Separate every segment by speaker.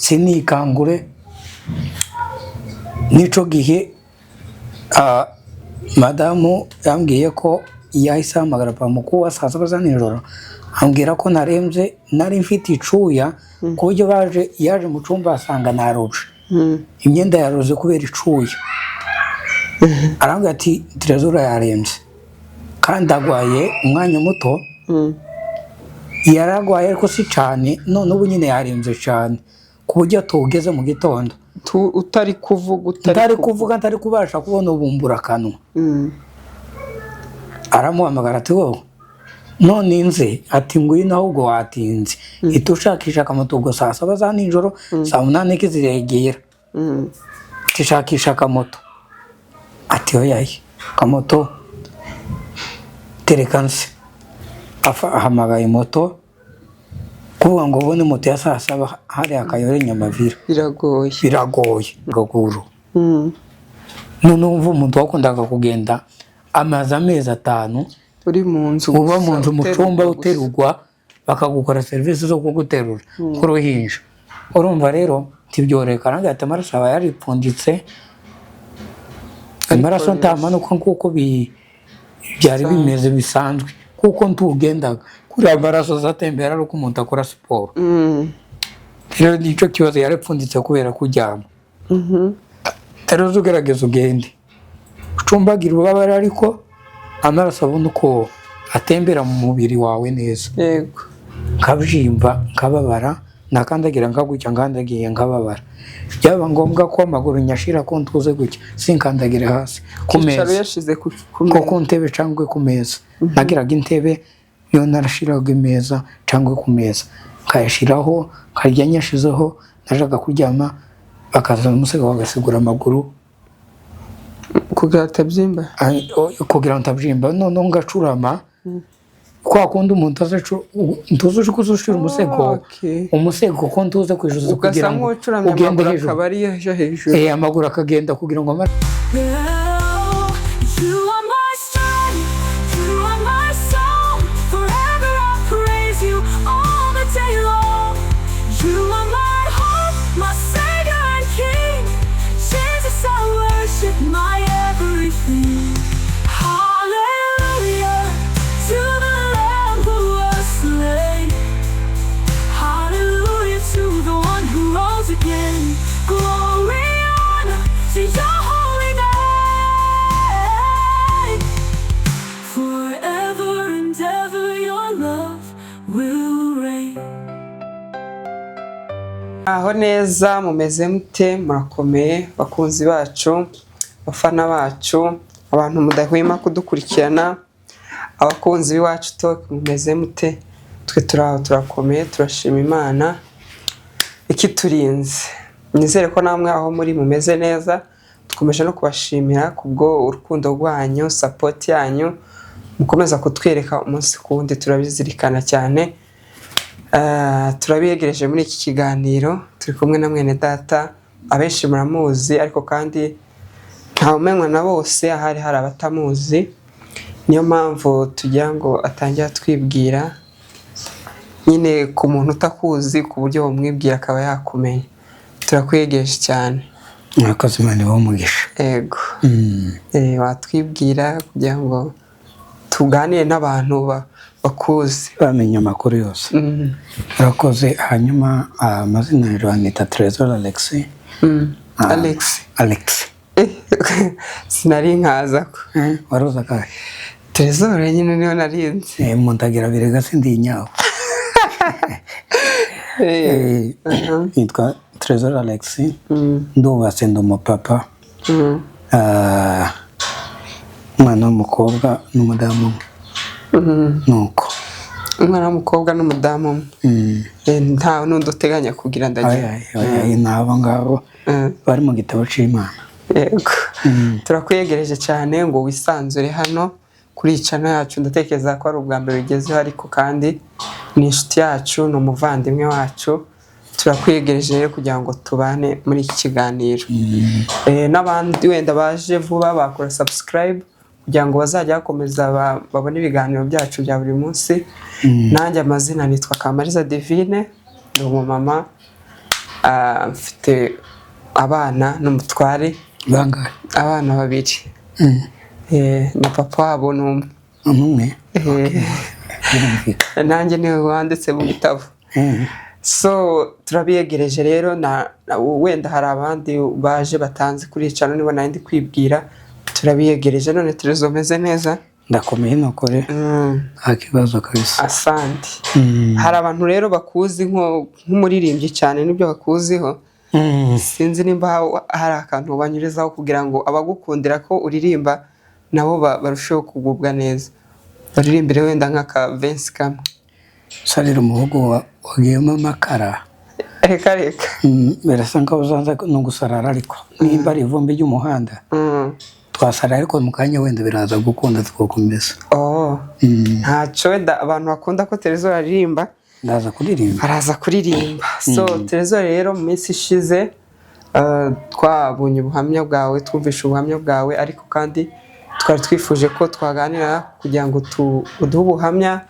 Speaker 1: Sinikangure n'ico gihe. Madamu yambwiye ko yahise ahamagara papa mukuru wa saa 7 za nijoro, ambwira ko narembye, nari mfite icuya ku buryo baje yaje mu cyumba asanga narobye, imyenda yaroze kubera icuya. Arambwira ati: "Trezor yarembye kandi agwaye umwanya muto." Yaragwaye ariko si cyane, none ubu nyine yarembye cyane ku buryo atugeze mu gitondo.
Speaker 2: Utari kuvuga, utari
Speaker 1: Ntari kuvuga, ntari kubasha kubona ubumbura akanwa. Aramuhamagara ati: "Wowe none nze?" Ati: "Ngwino ahubwo watinze, ihita ushakisha akamoto." Ubwo saa 7 za nijoro, saa 8 kiziregera. Ati: "Shakisha akamoto." Ati: "Oyaye, akamoto tereka nze." Ahamagaye moto. Kuvuga ngo ubone moto ya saa 7 hariya Akayore Nyamavira,
Speaker 2: biragoye.
Speaker 1: Biragoye gaguru. None wumva umuntu wakundaga kugenda amaze amezi 5
Speaker 2: uri mu nzu
Speaker 1: uba
Speaker 2: gusa,
Speaker 1: mu nzu, mu
Speaker 2: uterurwa
Speaker 1: cyumba,
Speaker 2: gusa.
Speaker 1: Uterurwa, bakagukora serivisi zo kuguterura nk'uruhinja. Urumva rero ntibyoreka. Arambwira ati: "Amaraso aba yaripfunditse, amaraso ntamanuka nk'uko byari bimeze bisanzwe, kuko ntugendaga kuriya, amaraso azatembera ari uko umuntu akora siporo." Rero nicyo kibazo, yaripfunditse kubera kuryama. Rero uze ugerageza ugende ucumbagira ububabare, ariko amaraso abona uko atembera mu mubiri wawe neza. Nkabyimba, nkababara, nakandagira nkagutya, nkandagiye nkababara. Byaba ngombwa ko amaguru nyashira ko ntuze gutya, sinkandagire hasi ku
Speaker 2: Icyicaro
Speaker 1: meza,
Speaker 2: yashize ku
Speaker 1: ko
Speaker 2: meza.
Speaker 1: Ku ntebe cyangwa ku meza. Nagiraga intebe, niyo narashiraga imeza cyangwa ku meza nkayashiraho, nkarya nyashizeho. Najaga kuryama bakazana umusego bagasigura amaguru.
Speaker 2: Kugira atabyimba.
Speaker 1: Kugira ngo ntabyimba. Noneho ngacurama kwa kundi umuntu aza ntuzi uko ushira umusego, umusego ko ntuze ku ijosi
Speaker 2: ugasa
Speaker 1: kugira ngo
Speaker 2: nk'ucuramye,
Speaker 1: ugende
Speaker 2: amaguru
Speaker 1: hejuru.
Speaker 2: Akaba ari aja hejuru.
Speaker 1: Amaguru akagenda kugira ngo
Speaker 3: You are my strength, you are my song. Forever I praise you all the day long. You are my hope, my Savior and King. Jesus, I worship, my everything. Hallelujah to the Lamb who was slain. Hallelujah to the one who rose again. Glory, honor to your holy name. Forever and ever your love will reign.
Speaker 2: Aho neza, mumeze mute? Murakomeye bakunzi bacu, bafana bacu, abantu mudahwema kudukurikirana, abakunzi b'Iwacu Talk, mumeze mute? Twe turi aho, turakomeye, turashima Imana ikiturinze. Nizere ko namwe aho muri mumeze neza. Dukomeje no kubashimira kubwo urukundo rwanyu, support yanyu mukomeza kutwereka umunsi ku wundi, turabizirikana cyane. Turabiyegereje muri iki kiganiro, turi kumwe na mwene data, abenshi muramuzi, ariko kandi ntawumenywa na bose, ahari hari abatamuzi. Niyo mpamvu tugira ngo atangire atwibwira nyine ku muntu utakuzi, ku buryo bumwibwira akaba yakumenya. Turakwiyegeje cyane.
Speaker 1: Murakoze, Imana ibahe umugisha.
Speaker 2: Ego. Watwibwira kugira ngo tuganire n'abantu bakuzi.
Speaker 1: Bamenya amakuru yose. Murakoze. Hanyuma amazina yanjye banita Trezor Alex.
Speaker 2: Alex.
Speaker 1: Alex.
Speaker 2: Sinari nkaza ko
Speaker 1: Waruzi akahe?
Speaker 2: Trezor nyine niyo narinzi.
Speaker 1: Mundagira birega, sindi inyawo. Nitwa Trezor Alex, ndubatse, ndi umupapa. Umwana w'umukobwa n'umudamu umwe. Nuko.
Speaker 2: Umwana w'umukobwa n'umudamu umwe. Nta n'undi uteganya kugira, ndagira?
Speaker 1: Oya, oya, ni abo ngabo bari mu gitabo c'Imana.
Speaker 2: Yego, turakwiyegereje cyane ngo wisanzure hano kuri iyi channel yacu. Ndatekereza ko ari ubwa mbere ugezeho, ariko kandi ni inshuti yacu, ni umuvandimwe wacu. Turakwiyegereje rero kugira ngo tubane muri iki kiganiro. N'abandi wenda baje vuba bakora subscribe kugira ngo bazajya bakomeza babone ibiganiro byacu bya buri munsi. Nanjye amazina nitwa Kamariza Divine, ndi umumama. Mfite abana n'umutware.
Speaker 1: Bangahe?
Speaker 2: Abana babiri. Na papa wabo ni umwe.
Speaker 1: Umwe.
Speaker 2: Eh, nanjye niwe wanditse mu gitabo. So turabiyegereje rero wenda hari abandi baje batanze kuri icano, niba nari ndi kwibwira. Turabiyegereje none. Turezomeze neza.
Speaker 1: Ndakomeye nukore. Nta kibazo kabisa.
Speaker 2: Asante. Hari abantu rero bakuzi nk'umuririmbyi cyane, nibyo bakuziho. Sinzi nimba hari akantu banyurizaho kugira ngo abagukundira ko uririmba nabo barusheho kugubwa neza, baririmbire wenda nk'aka verse kamwe.
Speaker 1: Sarira umuhogo wagiyemo amakara.
Speaker 2: Reka reka.
Speaker 1: Birasa nkaho uzaza no gusarara, ariko nimba ari ivumbi ry'umuhanda twasarara, ariko mu kanya wenda biraza gukunda tugakomeza.
Speaker 2: Oh. Ntacyo, wenda abantu bakunda ko Trezor aririmba.
Speaker 1: Ndaza kuririmba.
Speaker 2: Araza kuririmba. So Trezor rero, mu minsi ishize twabonye ubuhamya bwawe, twumvishe ubuhamya bwawe, ariko kandi twari twifuje ko twaganira kugira ngo uduhe ubuhamya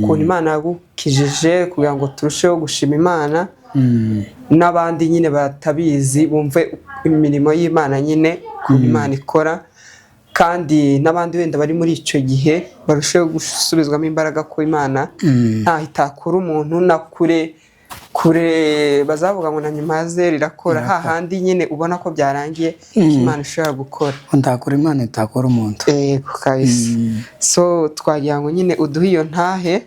Speaker 2: ukuntu Imana yagukijije, kugira ngo turusheho gushima Imana, n'abandi nyine batabizi bumve imirimo y'Imana nyine, ukuntu Imana ikora, kandi n'abandi wenda bari muri icyo gihe barusheho gusubizwamo imbaraga ko Imana ntaho itakura umuntu, na kure kure bazavuga ngo na nyuma ya zeru irakora, hahandi nyine ubona ko byarangiye, ko Imana ishobora gukora.
Speaker 1: Ntakora Imana itakora umuntu.
Speaker 2: Yego kabisa. So twagira ngo nyine uduhe iyo ntahe.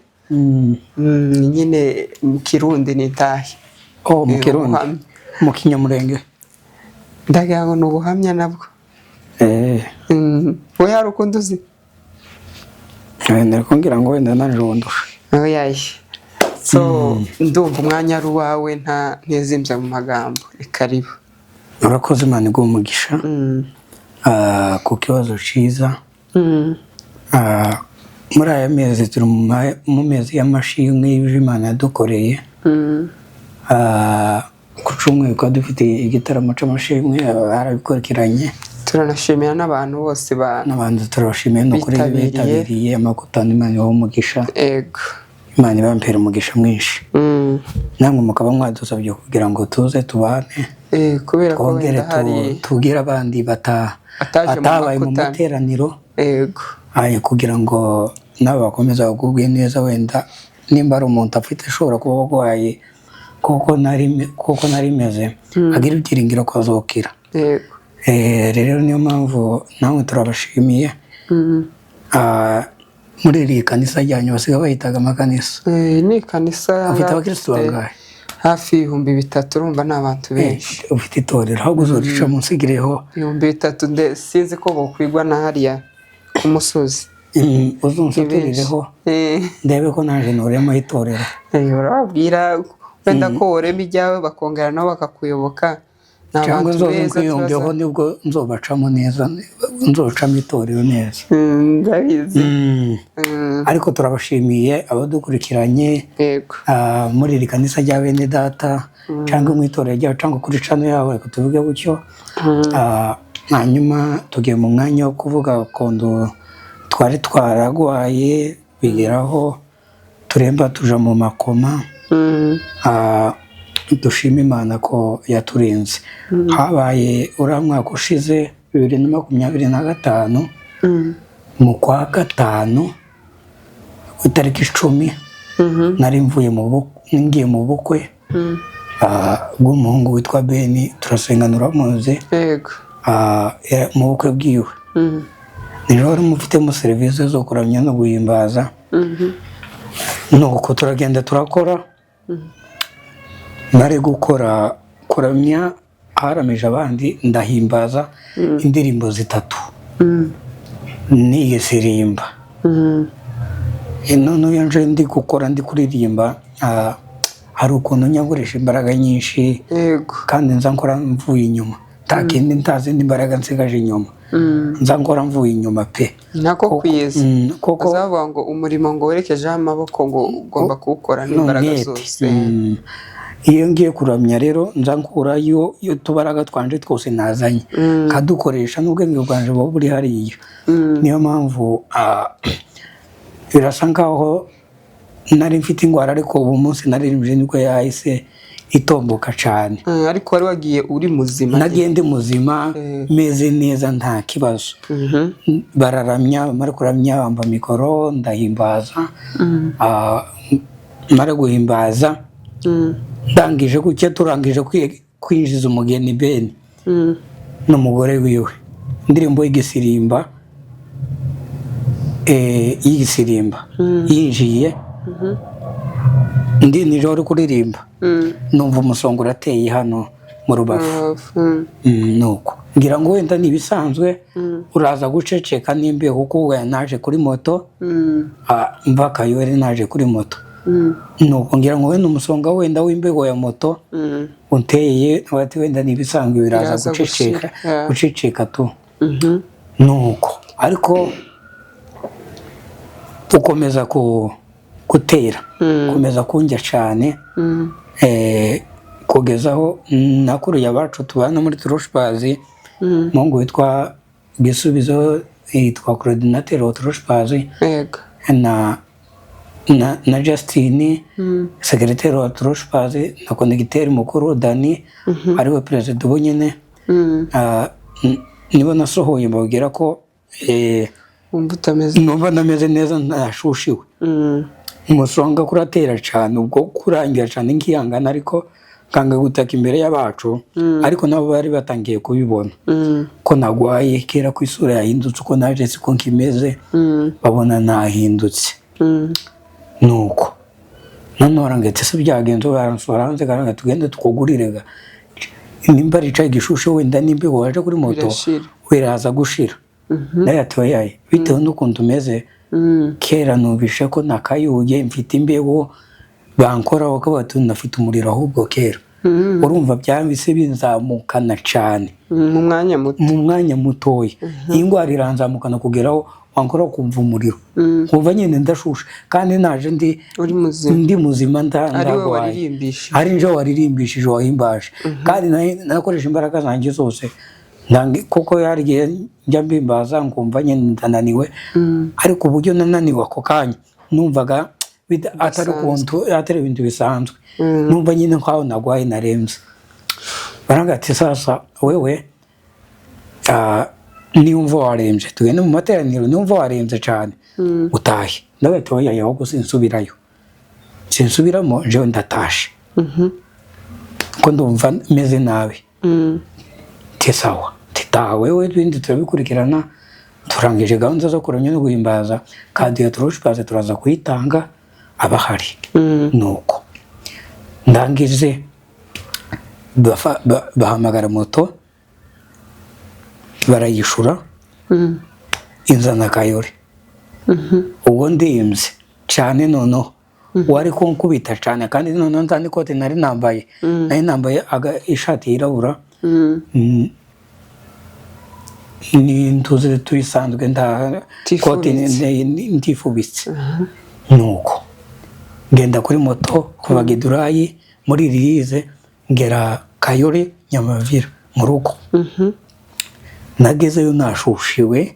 Speaker 2: Nyine mu Kirundi ni intahe.
Speaker 1: Oh, mu
Speaker 2: Eh,
Speaker 1: Kirundi?
Speaker 2: Ubuhamya.
Speaker 1: Mu Kinyamurenge?
Speaker 2: Ndagira ngo ni ubuhamya nabwo.
Speaker 1: Eh.
Speaker 2: We hari ukundi uzi?
Speaker 1: Wenda kumbwira ngo wenda naje wundusha.
Speaker 2: Oyaye, so ndumva umwanya ari uwawe, nta ntizimbye mu magambo, ni karibu.
Speaker 1: Urakoze, Imana iguhe umugisha. Ku kibazo cyiza. Muri aya mezi turi mu mezi y'amashimwe y'ibyo Imana yadukoreye. Ku cyumweru twari dufite igitaramo cy'amashimwe, barabikurikiranye.
Speaker 2: Turanashimira n'abantu bose ba
Speaker 1: N'abantu turabashimiye ni ukuri.
Speaker 2: Bitabiriye.
Speaker 1: Bitabiriye amakutano, Imana ibahe umugisha. Imana ibampere umugisha mwinshi. Namwe mukaba mwadusabye kugira ngo tuze tubane,
Speaker 2: Eh, kubera ko
Speaker 1: twongere
Speaker 2: wenda hari
Speaker 1: tubwire abandi
Speaker 2: bataje mu
Speaker 1: batabaye mu
Speaker 2: makutano.
Speaker 1: materaniro. Aye, kugira ngo nabo bakomeze bagubwe neza, wenda nimba ari umuntu afite ashobora kuba arwaye kuko nari meze, agira ibyiringiro ko azokira. Rero niyo mpamvu namwe turabashimiye. Muri iri kanisa ryanyu, basigaye bayitaga amakanisa?
Speaker 2: Eh, ni ikanisa.
Speaker 1: Ufite abakirisitu bangahe?
Speaker 2: Hafi 3000, urumva ni abantu benshi.
Speaker 1: Ufite itorero, ahubwo uzorica munsigireho.
Speaker 2: 3000, sinzi ko bokwigwa na hariya ku musozi.
Speaker 1: Uzonsaturireho.
Speaker 2: Eh,
Speaker 1: ndebe ko naje nuremo itorero.
Speaker 2: Eh, urababwira wenda ko worema ijyawe, bakongera nabo bakakuyoboka. Ni
Speaker 1: Cyangwa
Speaker 2: abantu
Speaker 1: nzoze
Speaker 2: beza.
Speaker 1: nkwiyungeho. Nibwo nzobacamo neza, nzocamo itorero neza.
Speaker 2: Ndabizi.
Speaker 1: Ariko turabashimiye abadukurikiranye. Muri iri kanisa rya bene data, cyangwa mu itorero ryawe, cyangwa kuri channel yawe, reka tuvuge gutyo. Hanyuma tugiye mu mwanya wo kuvuga ukuntu twari twaragwaye bigeraho turemba, tuja mu makoma. Dushima Imana ko yaturinze. Habaye uriya mwaka ushize, 2025, mu kwa gatanu ku itariki 10. Nari mvuye mu ngiye mu bukwe bw'umuhungu witwa Beni, turasengana, uramuzi.
Speaker 2: Yego.
Speaker 1: Mu bukwe bwiwe nijoro wari mufitemo serivisi zo kuramya no guhimbaza. Nuko turagenda turakora, nari gukora kuramya haramije abandi, ndahimbaza indirimbo zitatu. Niyisirimba. None iyo nje ndi gukora, ndi kuririmba, hari ukuntu nyagurisha imbaraga nyinshi. Kandi nza nkora mvuye inyuma, nta kindi, nta zindi mbaraga nsigaje inyuma. Nza nkora mvuye inyuma pe.
Speaker 2: Nako kwiza.
Speaker 1: Koko.
Speaker 2: Bazavuga ngo umurimo ngo werekejeho amaboko ngo ugomba kuwukora n'imbaraga
Speaker 1: n'umwete.
Speaker 2: zose.
Speaker 1: Iyo ngiye kuramya rero, nza nkurayo iyo tubaraga twanje twose nazanye, nkadukoresha n'ubwenge bwanje buba buri hariya. Niyo mpamvu birasa nkaho nari mfite indwara, ariko ubu munsi naririmbye nibwo yahise itomboka cyane.
Speaker 2: Ariko wari wagiye uri muzima?
Speaker 1: Nagiye ndi muzima, meze neza, nta kibazo. Bararamya, bamara kuramya bamba mikoro, ndahimbaza. Mara guhimbaza, ndangije gutya, turangije kwinjiza umugeni Beni n'umugore wiwe, indirimbo y'igisirimba, y'igisirimba yinjiye, ndi nijoro uri kuririmba, numva umusonga urateye hano mu rubavu.
Speaker 2: Rubavu.
Speaker 1: Nuko ngira ngo wenda ni ibisanzwe, uraza guceceka n'imbeho, kuko wenda naje kuri moto, mva Kayore naje kuri moto. Nuko ngira ngo wenda umusonga wenda w'imbeho ya moto unteye, bati wenda ni ibisanzwe, biraza
Speaker 2: Biraza
Speaker 1: guceceka,
Speaker 2: gushira, yeah.
Speaker 1: guceceka tu. Nuko ariko ukomeza gutera, ukomeza kunjya cyane, kugeza aho nakuruye abacu tubana muri Turushipazi, umuhungu witwa Gisubizo, yitwa coordinateur wa Turushipazi, na Justin, secrétaire wa Turushipazi, na conducteur mukuru Dani, ariwe perezida ubu nyine. Nibo nasohoye mbabwira ko
Speaker 2: Wumva utameze
Speaker 1: numva ndameze neza, ntashushiwe. Umusonga kuratera cyane, ubwo kurangira cyane, nkihangana, ariko nkanga gutaka imbere y'abacu, ariko nabo bari batangiye kubibona ko nagwaye kera, ku isura yahindutse, uko naje siko nkimeze. Babona nahindutse. Nuko noneho barambwira ati: "Ese byagenze?" Baransohora hanze, barambwira: "Tugende tukugurire ga nimba ricaye igishushu, wenda nimba waje kuri moto
Speaker 2: Birashira.
Speaker 1: biraza gushira." Nawe ati: "Oyaye, bitewe n'ukuntu umeze kera, numvishe ko nakayuye, mfite imbeho, bankoraho ko bati ndafite umuriro ahubwo kera." Urumva byahise binzamukana cyane.
Speaker 2: Mu mwanya muto.
Speaker 1: Mu mwanya mutoya iyi ndwara iranzamukana kugeraho wankoraho kumva umuriro, nkumva nyine ndashushe kandi naje ndi
Speaker 2: Uri muzima.
Speaker 1: Ndi muzima,
Speaker 2: Ari we
Speaker 1: ndarwaye.
Speaker 2: waririmbishije.
Speaker 1: Ari nje waririmbishije, wahimbaje, kandi nakoresha imbaraga zanjye zose. Kuko hari igihe njya mbimbaza nkumva nyine ndananiwe, ariko uburyo nananiwe ako kanya numvaga atari ukuntu, atari ibintu bisanzwe. Numva nyine nkaho nagwaye, narembye. Baranga ati: "Sasa wewe, niwumva warembye tugende mu materaniro, niwumva warembye cyane utahe." Ndavuga ati: "Oya, ahubwo sinsubirayo, sinsubiramo, jewe ndatashe ko ndumva meze nabi." Ti: "Sawa." Titaha wewe, ibindi turabikurikirana. Turangije gahunda zo kuramya no guhimbaza, kadi ya turushipaze turaza kuyitanga abahari. Nuko ndangije, bahamagara moto, barayishura, inzana Kayore. Ubwo ndembye cyane, noneho wari kunkubita cyane, kandi noneho nta n'ikote nari nambaye, nari nambaye ishati yirabura n'intuzi tuyisanzwe, nta kote.
Speaker 2: Utifubitse.
Speaker 1: Ntifubitse. Nuko ngenda kuri moto kuva Gidurayi muri ririze, ngera Kayore Nyamavira mu rugo. Nagezeyo nashushiwe,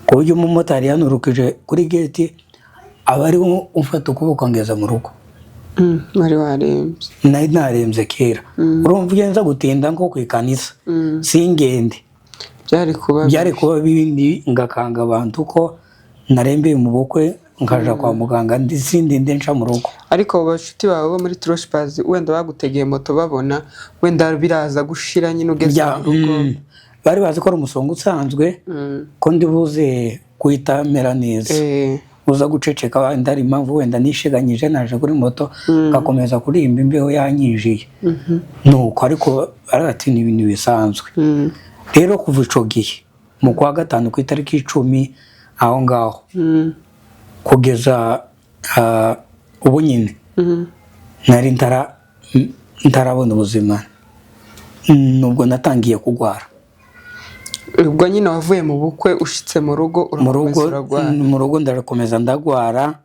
Speaker 1: ku buryo umumotari yanurukije kuri gate, aba ari we umfata ukuboko ngeza mu rugo.
Speaker 2: Wari warembye.
Speaker 1: Nari narembye kera. Urumva iyo nza gutinda nko ku ikanisa, singende,
Speaker 2: Byari kuba
Speaker 1: byari kuba bindi, ngakanga abantu ko narembeye mu bukwe, nkaja kwa muganga, sindinde nca mu rugo.
Speaker 2: Ariko abo bashuti bawe bo muri Turoshipazi wenda bagutegeye moto, babona wenda biraza gushira nyine ugeze mu rugo.
Speaker 1: Bari bazi ko ari umusonga usanzwe, ko ndi buze guhita mera neza, uza guceceka, wenda hari impamvu wenda nishiganyije naje kuri moto, ngakomeza kuririmba imbeho yanyinjiye. Nuko ariko baravuga ati ni ibintu bisanzwe. Rero kuva ico gihe mu kwa gatanu ku itariki 10 aho ngaho, kugeza ubu nyine, nari ntarabona ubuzima, nubwo natangiye kugwara.
Speaker 2: Ubwo nyine wavuye mu bukwe, ushitse mu rugo,
Speaker 1: Mu rugo.
Speaker 2: urakomeza uragwara.
Speaker 1: Mu rugo ndakomeza ndagwara,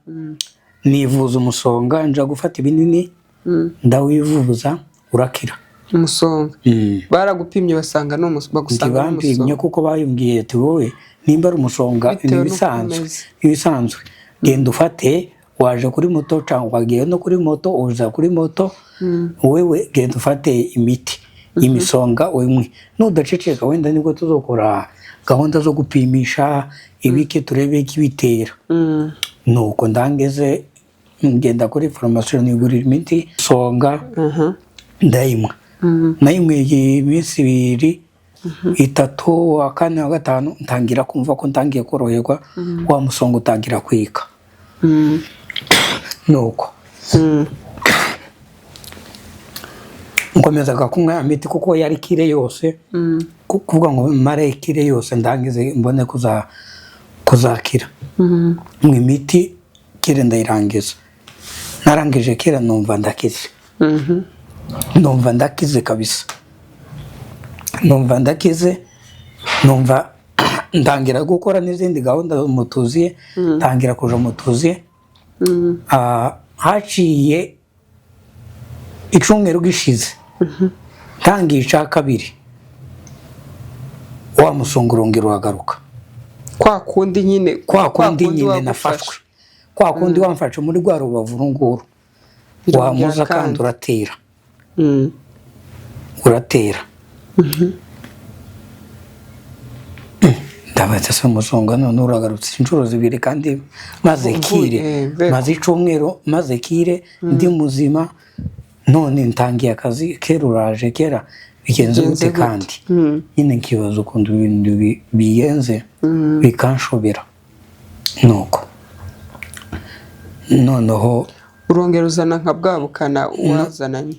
Speaker 1: nivuza umusonga, nja gufata ibinini, ndawivuza urakira.
Speaker 2: Umusonga baragupimye basanga ni bagusanga ari
Speaker 1: Ntibampimye,
Speaker 2: umusonga?
Speaker 1: kuko bayimbwiye ati: "Wowe nimba ari umusonga
Speaker 2: Bitewe
Speaker 1: ni
Speaker 2: n'uko
Speaker 1: ibisanzwe,
Speaker 2: umeze.
Speaker 1: ibisanzwe, genda ufate." Waje kuri moto cyangwa wagiye no kuri moto, uza kuri moto, wewe genda ufate imiti imisonga unywe, nudaceceka wenda nibwo tuzokora gahunda zo gupimisha ibiki, turebe ikibitera. Nuko ndangeze ngenda kuri farumasi, nigurira imiti songa, ndayinywa. Nayinyweye iminsi 2, 3, wa kane, wa gatanu ntangira kumva ko ntangiye koroherwa, wa musonga utangira kwika. Nuko nkomezaga kunywa ya miti kuko yari cure yose, kuvuga ngo mare cure yose ndangize mbone kuzakira. Mu imiti cure ndayirangiza. Narangije cure, numva ndakize. Numva ndakize kabisa, numva ndakize, numva ntangira gukora n'izindi gahunda mutuziye, ntangira kuja mutuziye. Haciye icumweru gishize, ntangiye ica kabiri, wa musonga urongera uragaruka.
Speaker 2: Kwa kundi nyine.
Speaker 1: Kwa kundi nyine
Speaker 2: wagufashe.
Speaker 1: Nafashwe kwa kundi wamfashe muri rwa rubavu urunguru.
Speaker 2: Birongera.
Speaker 1: Wamuza kandi
Speaker 2: Kandi.
Speaker 1: uratera, uratera. Ndabaza se, umusonga none uragarutse inshuro zibiri kandi maze cure, maze icumweru, maze cure ndi muzima, none ntangiye akazi kera uraje kera, bigenze
Speaker 2: Bigenze
Speaker 1: gute?
Speaker 2: gute?
Speaker 1: Kandi nyine nkibaza ukuntu ibintu bigenze, bikanshobera. Nuko noneho
Speaker 2: Urongera uzana nka bwa bukana wazananye.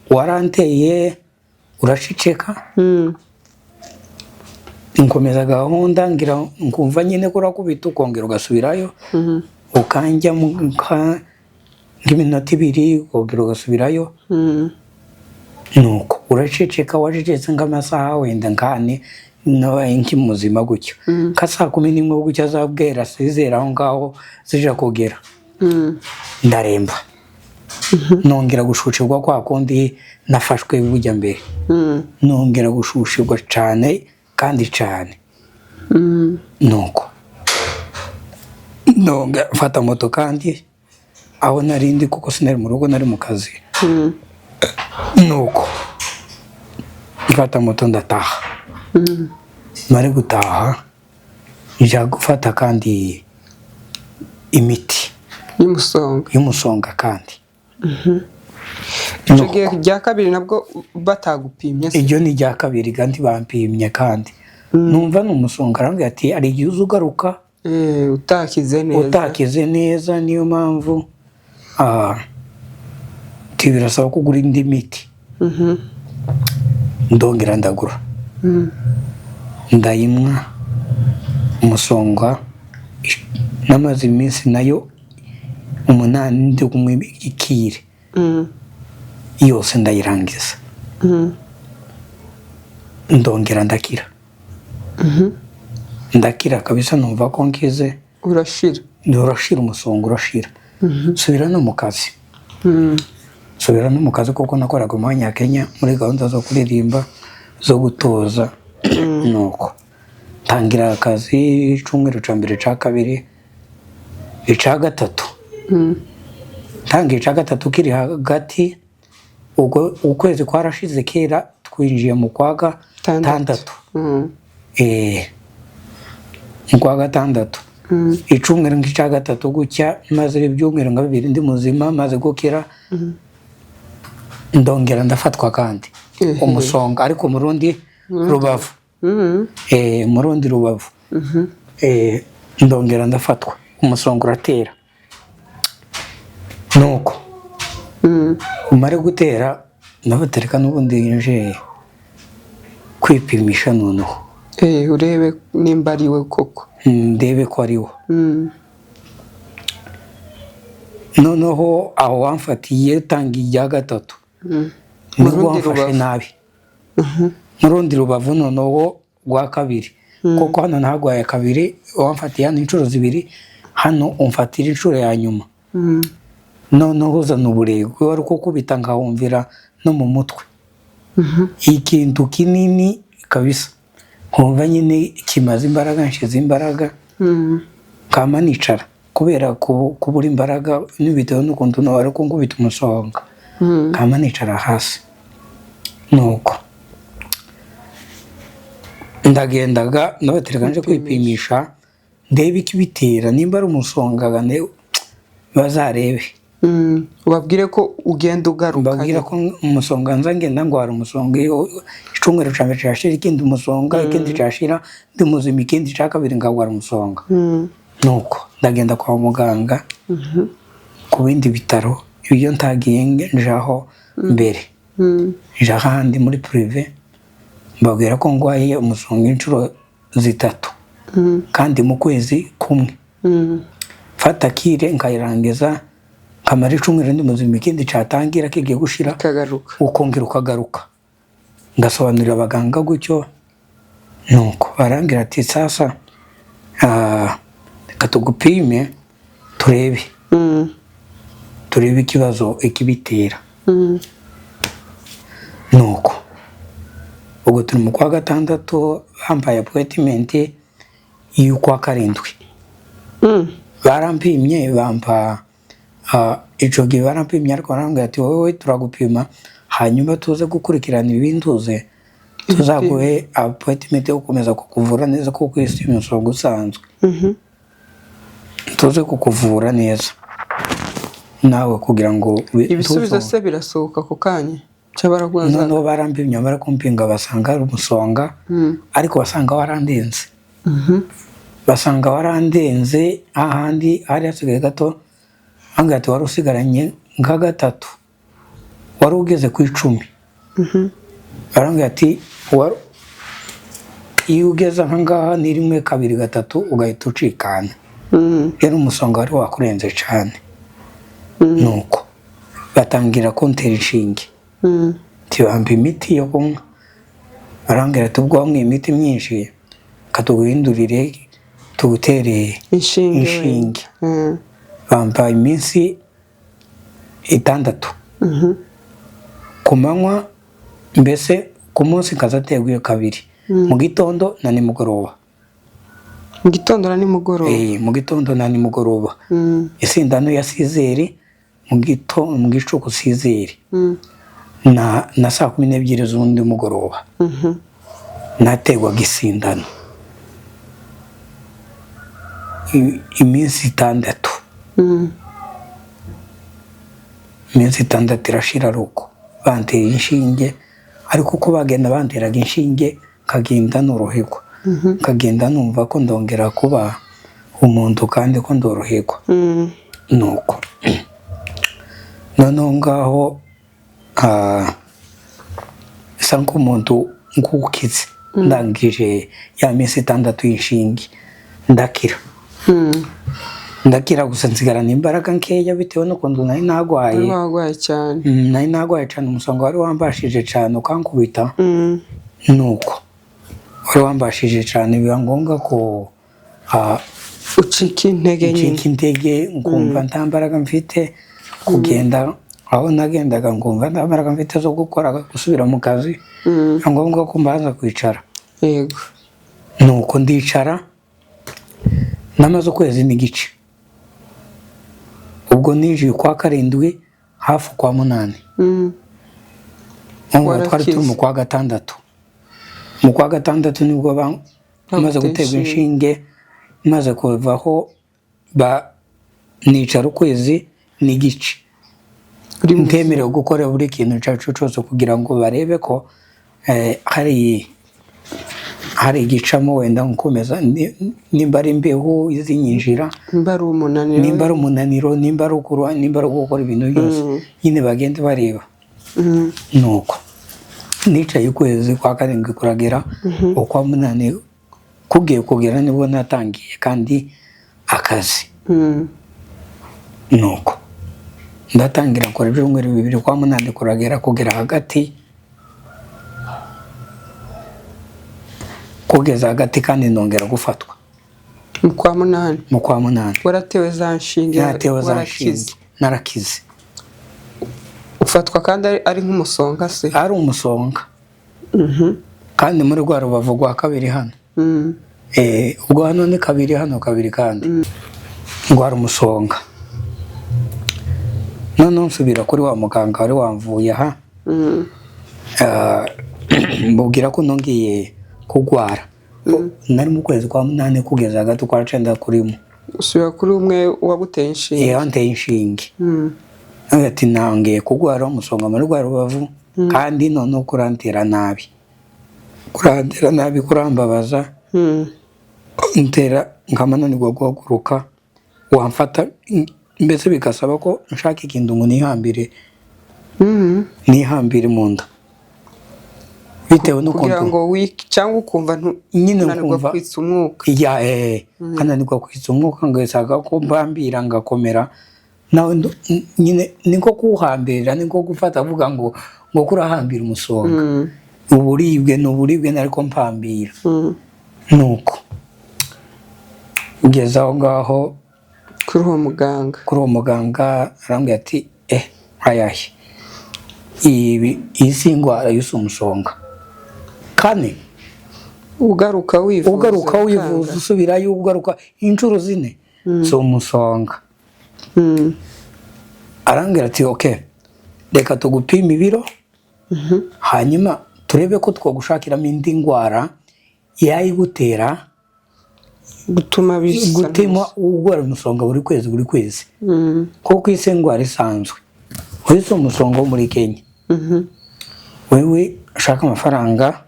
Speaker 1: Waranteye uraceceka. Nkomeza gahunda, ngira nkumva nyine ko urakubita, ukongera ugasubirayo, ukanjya nk'iminota 2, ukongera ugasubirayo. Nuko uraceceka, wacecetse nk'amasaha wenda nkane, nabaye nk'imuzima gutyo, nka saa 11 gutyo azabwera sizera aho ngaho zija kugera. Ndaremba, nongera gushushirwa kwa kundi nafashwe bujya mbere. Nongera gushushirwa cyane kandi cyane. Nuko nongera mfata moto kandi aho nari ndi, kuko sinari mu rugo, nari mu kazi. Nuko mfata moto ndataha. Mare gutaha njya gufata kandi imiti
Speaker 2: y'umusonga.
Speaker 1: Y'umusonga kandi.
Speaker 2: Icyo gihe rya kabiri nabwo batagupimye se?
Speaker 1: Iryo ni irya kabiri kandi bampimye kandi numva ni umusonga. Arambwira ati hari igihe uza ugaruka
Speaker 2: utakize neza.
Speaker 1: Utakize neza, niyo mpamvu ati birasaba kugura indi miti. Ndongera ndagura, ndayinywa umusonga. Namaze iminsi nayo 8 ndi kunywa i cure yose, ndayirangiza. Ndongera ndakira, ndakira kabisa, numva ko nkize.
Speaker 2: Urashira.
Speaker 1: Urashira, umusonga urashira, nsubira no mu kazi. Nsubira no mu kazi kuko nakoraga mu Banyakenya muri gahunda zo kuririmba, zo gutoza. Nuko ntangira akazi icumweru ca mbere, ca kabiri, ica gatatu. Ntangiye ica gatatu kiri hagati, ubwo ukwezi kwarashize kera, twinjiye mu kwa gatandatu. Mu kwa gatandatu, icumweru nk'ica gatatu gutya, maze ibyumweru nka bibiri ndi muzima, maze gukira, ndongera ndafatwa kandi umusonga, ariko mu rundi rubavu. Mu rundi rubavu. Ndongera ndafatwa, umusonga uratera. Nuko umare gutera, ndabatereka n'ubundi nje kwipimisha noneho.
Speaker 2: Urebe nimba ari we koko.
Speaker 1: Ndebe ko ari wo. Noneho aho wamfatiye tanga irya gatatu,
Speaker 2: Mu
Speaker 1: nibwo
Speaker 2: rundi
Speaker 1: wamfashe
Speaker 2: rubavu.
Speaker 1: nabi mu rundi rubavu noneho rwa kabiri, kuko hano ntagwaye kabiri, wamfatiye hano inshuro zibiri, hano umfatira inshuro ya nyuma. Noneho uzana uburegwe, wari kukubita nkawumvira no mu mutwe, ikintu kinini kabisa, nkumva nyine kimaze imbaraga, nshize imbaraga, kama nicara. Kubera kubura imbaraga n'ibitewe n'ukuntu nawe ari kunkubita umusonga, kama nicara hasi. Nuko ndagendaga ndabatereka nje kwipimisha, ndebe ikibitera, nimba ari umusonga bazarebe.
Speaker 2: Ubabwire ko ugenda ugaruka.
Speaker 1: Mbabwira ko umusonga nza ngenda ngwara umusonga, iyo icumweru ca mbere cashira, ikindi umusonga, ikindi cashira ndi muzima, ikindi ca kabiri ngagwara umusonga. Nuko ndagenda kwa muganga ku bindi bitaro, ibyo ntagiye njaho mbere, nja ahandi muri privé, mbabwira ko ngwaye umusonga inshuro zitatu kandi mu kwezi kumwe. Mfata cure nkayirangiza, nkamara icumweru ndi muzima, ikindi catangira kigiye gushira
Speaker 2: kagaruka.
Speaker 1: Ukongera ukagaruka. Ngasobanurira abaganga gutyo, nuko barambwira ati: "Sasa reka tugupime turebe turebe ikibazo ikibitera." Nuko ubwo turi mu kwa gatandatu, bampaye appointment y'ukwa karindwi. Barampimye bampa ico gihe barampimye, ariko barambwira ati: "Wowe turagupima, hanyuma tuze gukurikirana ibintuze, tuzaguhe appointment yo gukomeza kukuvura neza, kuko isi umusonga usanzwe, tuze kukuvura neza nawe kugira ngo
Speaker 2: Ibisubizo se birasohoka ako kanya cyangwa baraguha?
Speaker 1: Noneho barampimye, bamara kumpinga basanga ari umusonga, ariko basanga warandenze, basanga warandenze ahandi hari hasigaye gato. Ambwira ati: "Wari usigaranye nka gatatu, wari ugeze ku 10." Barambwira ati: "Iyo ugeze aha ngaha ni rimwe, kabiri, gatatu, ugahita ucikana." Rero umusonga wari wakurenze cyane. Nuko batangira kuntera inshinge, ntibampa imiti yo kunywa. Barambwira ati: "Ubwo wanywa imiti myinshi, katuguhindurire tugutere
Speaker 2: inshinge."
Speaker 1: Inshinge. Bampa iminsi 6 ku manywa, mbese ku munsi nkazaterwa kabiri, mu gitondo na nimugoroba.
Speaker 2: Mu gitondo na nimugoroba?
Speaker 1: Eh, mu gitondo na nimugoroba. Isindano ya 6h mu gitondo, mu gicuku 6h na saa 12 z'undi mugoroba nategwaga isindano. Iminsi 6. Iminsi 6 irashira ari uko banteye inshinge, ariko uko bagenda banteraga inshinge nkagenda noroherwa, nkagenda numva ko ndongera kuba umuntu kandi ko ndoroherwa. Nuko noneho ngaho bisa nk'umuntu nk'ukize, ndangije ya minsi 6 y'inshinge ndakira. Ndakira, gusa nsigarana imbaraga nkeya bitewe n'ukuntu nari nagwaye.
Speaker 2: Wari warwaye cyane.
Speaker 1: Nari nagwaye cyane, umusonga wari wambashije cyane ukankubita. Nuko wari wambashije cyane, biba ngombwa ko
Speaker 2: ucika intege nyine.
Speaker 1: Ncika intege, nkumva nta mbaraga mfite kugenda. Aho nagendaga nkumva nta mbaraga mfite zo gukora, gusubira mu kazi. Biba ngombwa ko mbanza kwicara. Nuko ndicara, namaze ukwezi n'igice. Ubwo ninjiye ukwa karindwi, hafi ukwa munani. Urumva twari
Speaker 2: Warakize.
Speaker 1: turi mu kwa gatandatu. Mu kwa gatandatu nibwo maze guterwa
Speaker 2: inshinge.
Speaker 1: Inshinge maze kuvaho, ba nicara ukwezi n'igice
Speaker 2: Uri muzima.
Speaker 1: ntemerewe gukora buri kintu icyo ari cyo cyose, kugira ngo barebe ko hari igicamo, wenda nkomeza nimba ari imbeho izinyinjira,
Speaker 2: nimba ari umunaniro,
Speaker 1: nimba ari umunaniro, nimba ari ukuruha, nimba ari gukora ibintu byose nyine bagende bareba. Nuko nicaye ukwezi kwa karindwi kuragera, ukwa munani kugiye kugera nibwo natangiye kandi akazi. Nuko ndatangira nkora ibyumweru 2, kwa munani kuragera, kugera hagati, kugeza hagati kandi nongera gufatwa.
Speaker 2: Mu kwa munani?
Speaker 1: Mu kwa munani.
Speaker 2: Waratewe za nshinge?
Speaker 1: Naratewe za
Speaker 2: Warakize.
Speaker 1: nshinge, narakize.
Speaker 2: Ufatwa kandi ari nk'umusonga se?
Speaker 1: Ari umusonga kandi muri rwa rubavu rwa kabiri hano. Ubwo hano ni kabiri, hano kabiri kandi. Ndwara umusonga, noneho nsubira kuri wa muganga wari wamvuye aha. Mbubwira ko nongeye kugwara. Nari mu kwezi kwa munani kugeza hagati ukwa cenda kurimo.
Speaker 2: Usubira kuri umwe waguteye inshinge?
Speaker 1: Yanteye inshinge. Nawe ati nongeye kugwara umusonga muri rwa rubavu, kandi noneho kurantera nabi, kurantera nabi, kurambabaza, ntera nkamananirwa guhaguruka, wamfata mbese bigasaba ko nshaka ikintu ngo nihambire, nihambire mu nda bitewe
Speaker 2: kugira
Speaker 1: n'ukuntu
Speaker 2: ngo wike cyangwa ukumva
Speaker 1: nyine
Speaker 2: unanirwa
Speaker 1: nkumva
Speaker 2: kwitsa umwuka.
Speaker 1: Ya, nkananirwa kwitsa umwuka, ngasanga ko mbambira ngakomera nawe nyine niko kuwuhambirira, niko gufata avuga ngo kurahambira umusonga. Uburibwe ni uburibwe nariko mpambira. Nuko ngeze aho ngaho
Speaker 2: kuri uwo muganga.
Speaker 1: Kuri uwo muganga arambwira ati ayahe, ibi iyi si indwara y'usi umusonga kane.
Speaker 2: Ugaruka wivuza?
Speaker 1: Ugaruka
Speaker 2: bikanga.
Speaker 1: Wivuza, usubirayo, ugaruka inshuro zine, si umusonga. Arambwira ati ok, reka tugupime ibiro, hanyuma turebe ko twagushakiramo indi ndwara yayigutera
Speaker 2: gutuma bisa
Speaker 1: gutema urwara umusonga buri kwezi buri kwezi, kuko isi indwara isanzwe uretse umusonga wo muri Kenya. Wewe shaka amafaranga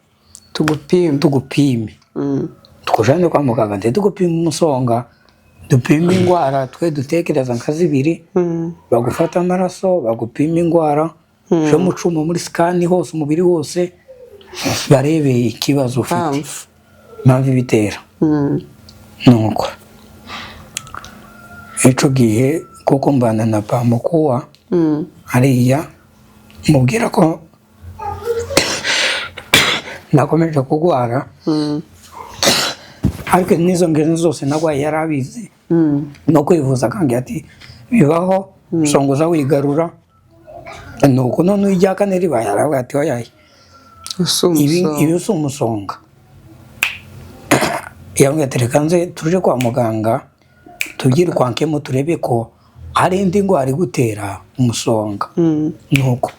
Speaker 2: tugupime.
Speaker 1: Tugupime, tukujane kwa muganga, ndetse tugupime umusonga, dupime indwara twe dutekereza nka zibiri. Bagufata amaraso, bagupima indwara zo mu cuma, muri scan hose, umubiri wose, barebe ikibazo ufite,
Speaker 2: mpamvu
Speaker 1: impamvu ibitera. Nuko ico gihe kuko mbana na pamukuwa hariya, mubwira ko nakomeje kugwara, ariko n'izo ngendo zose nagwaye yari abizi, no kwivuza akambwira ati bibaho, usongoza wigarura. Nuko none irya kane ribaye, aravuga ati oyaye,
Speaker 2: usa
Speaker 1: ibi
Speaker 2: umusonga.
Speaker 1: Ibi si umusonga. Yambwiye ati reka nze tuje kwa muganga tubyirukankemo, turebe ko hari indi ndwara igutera umusonga. Nuko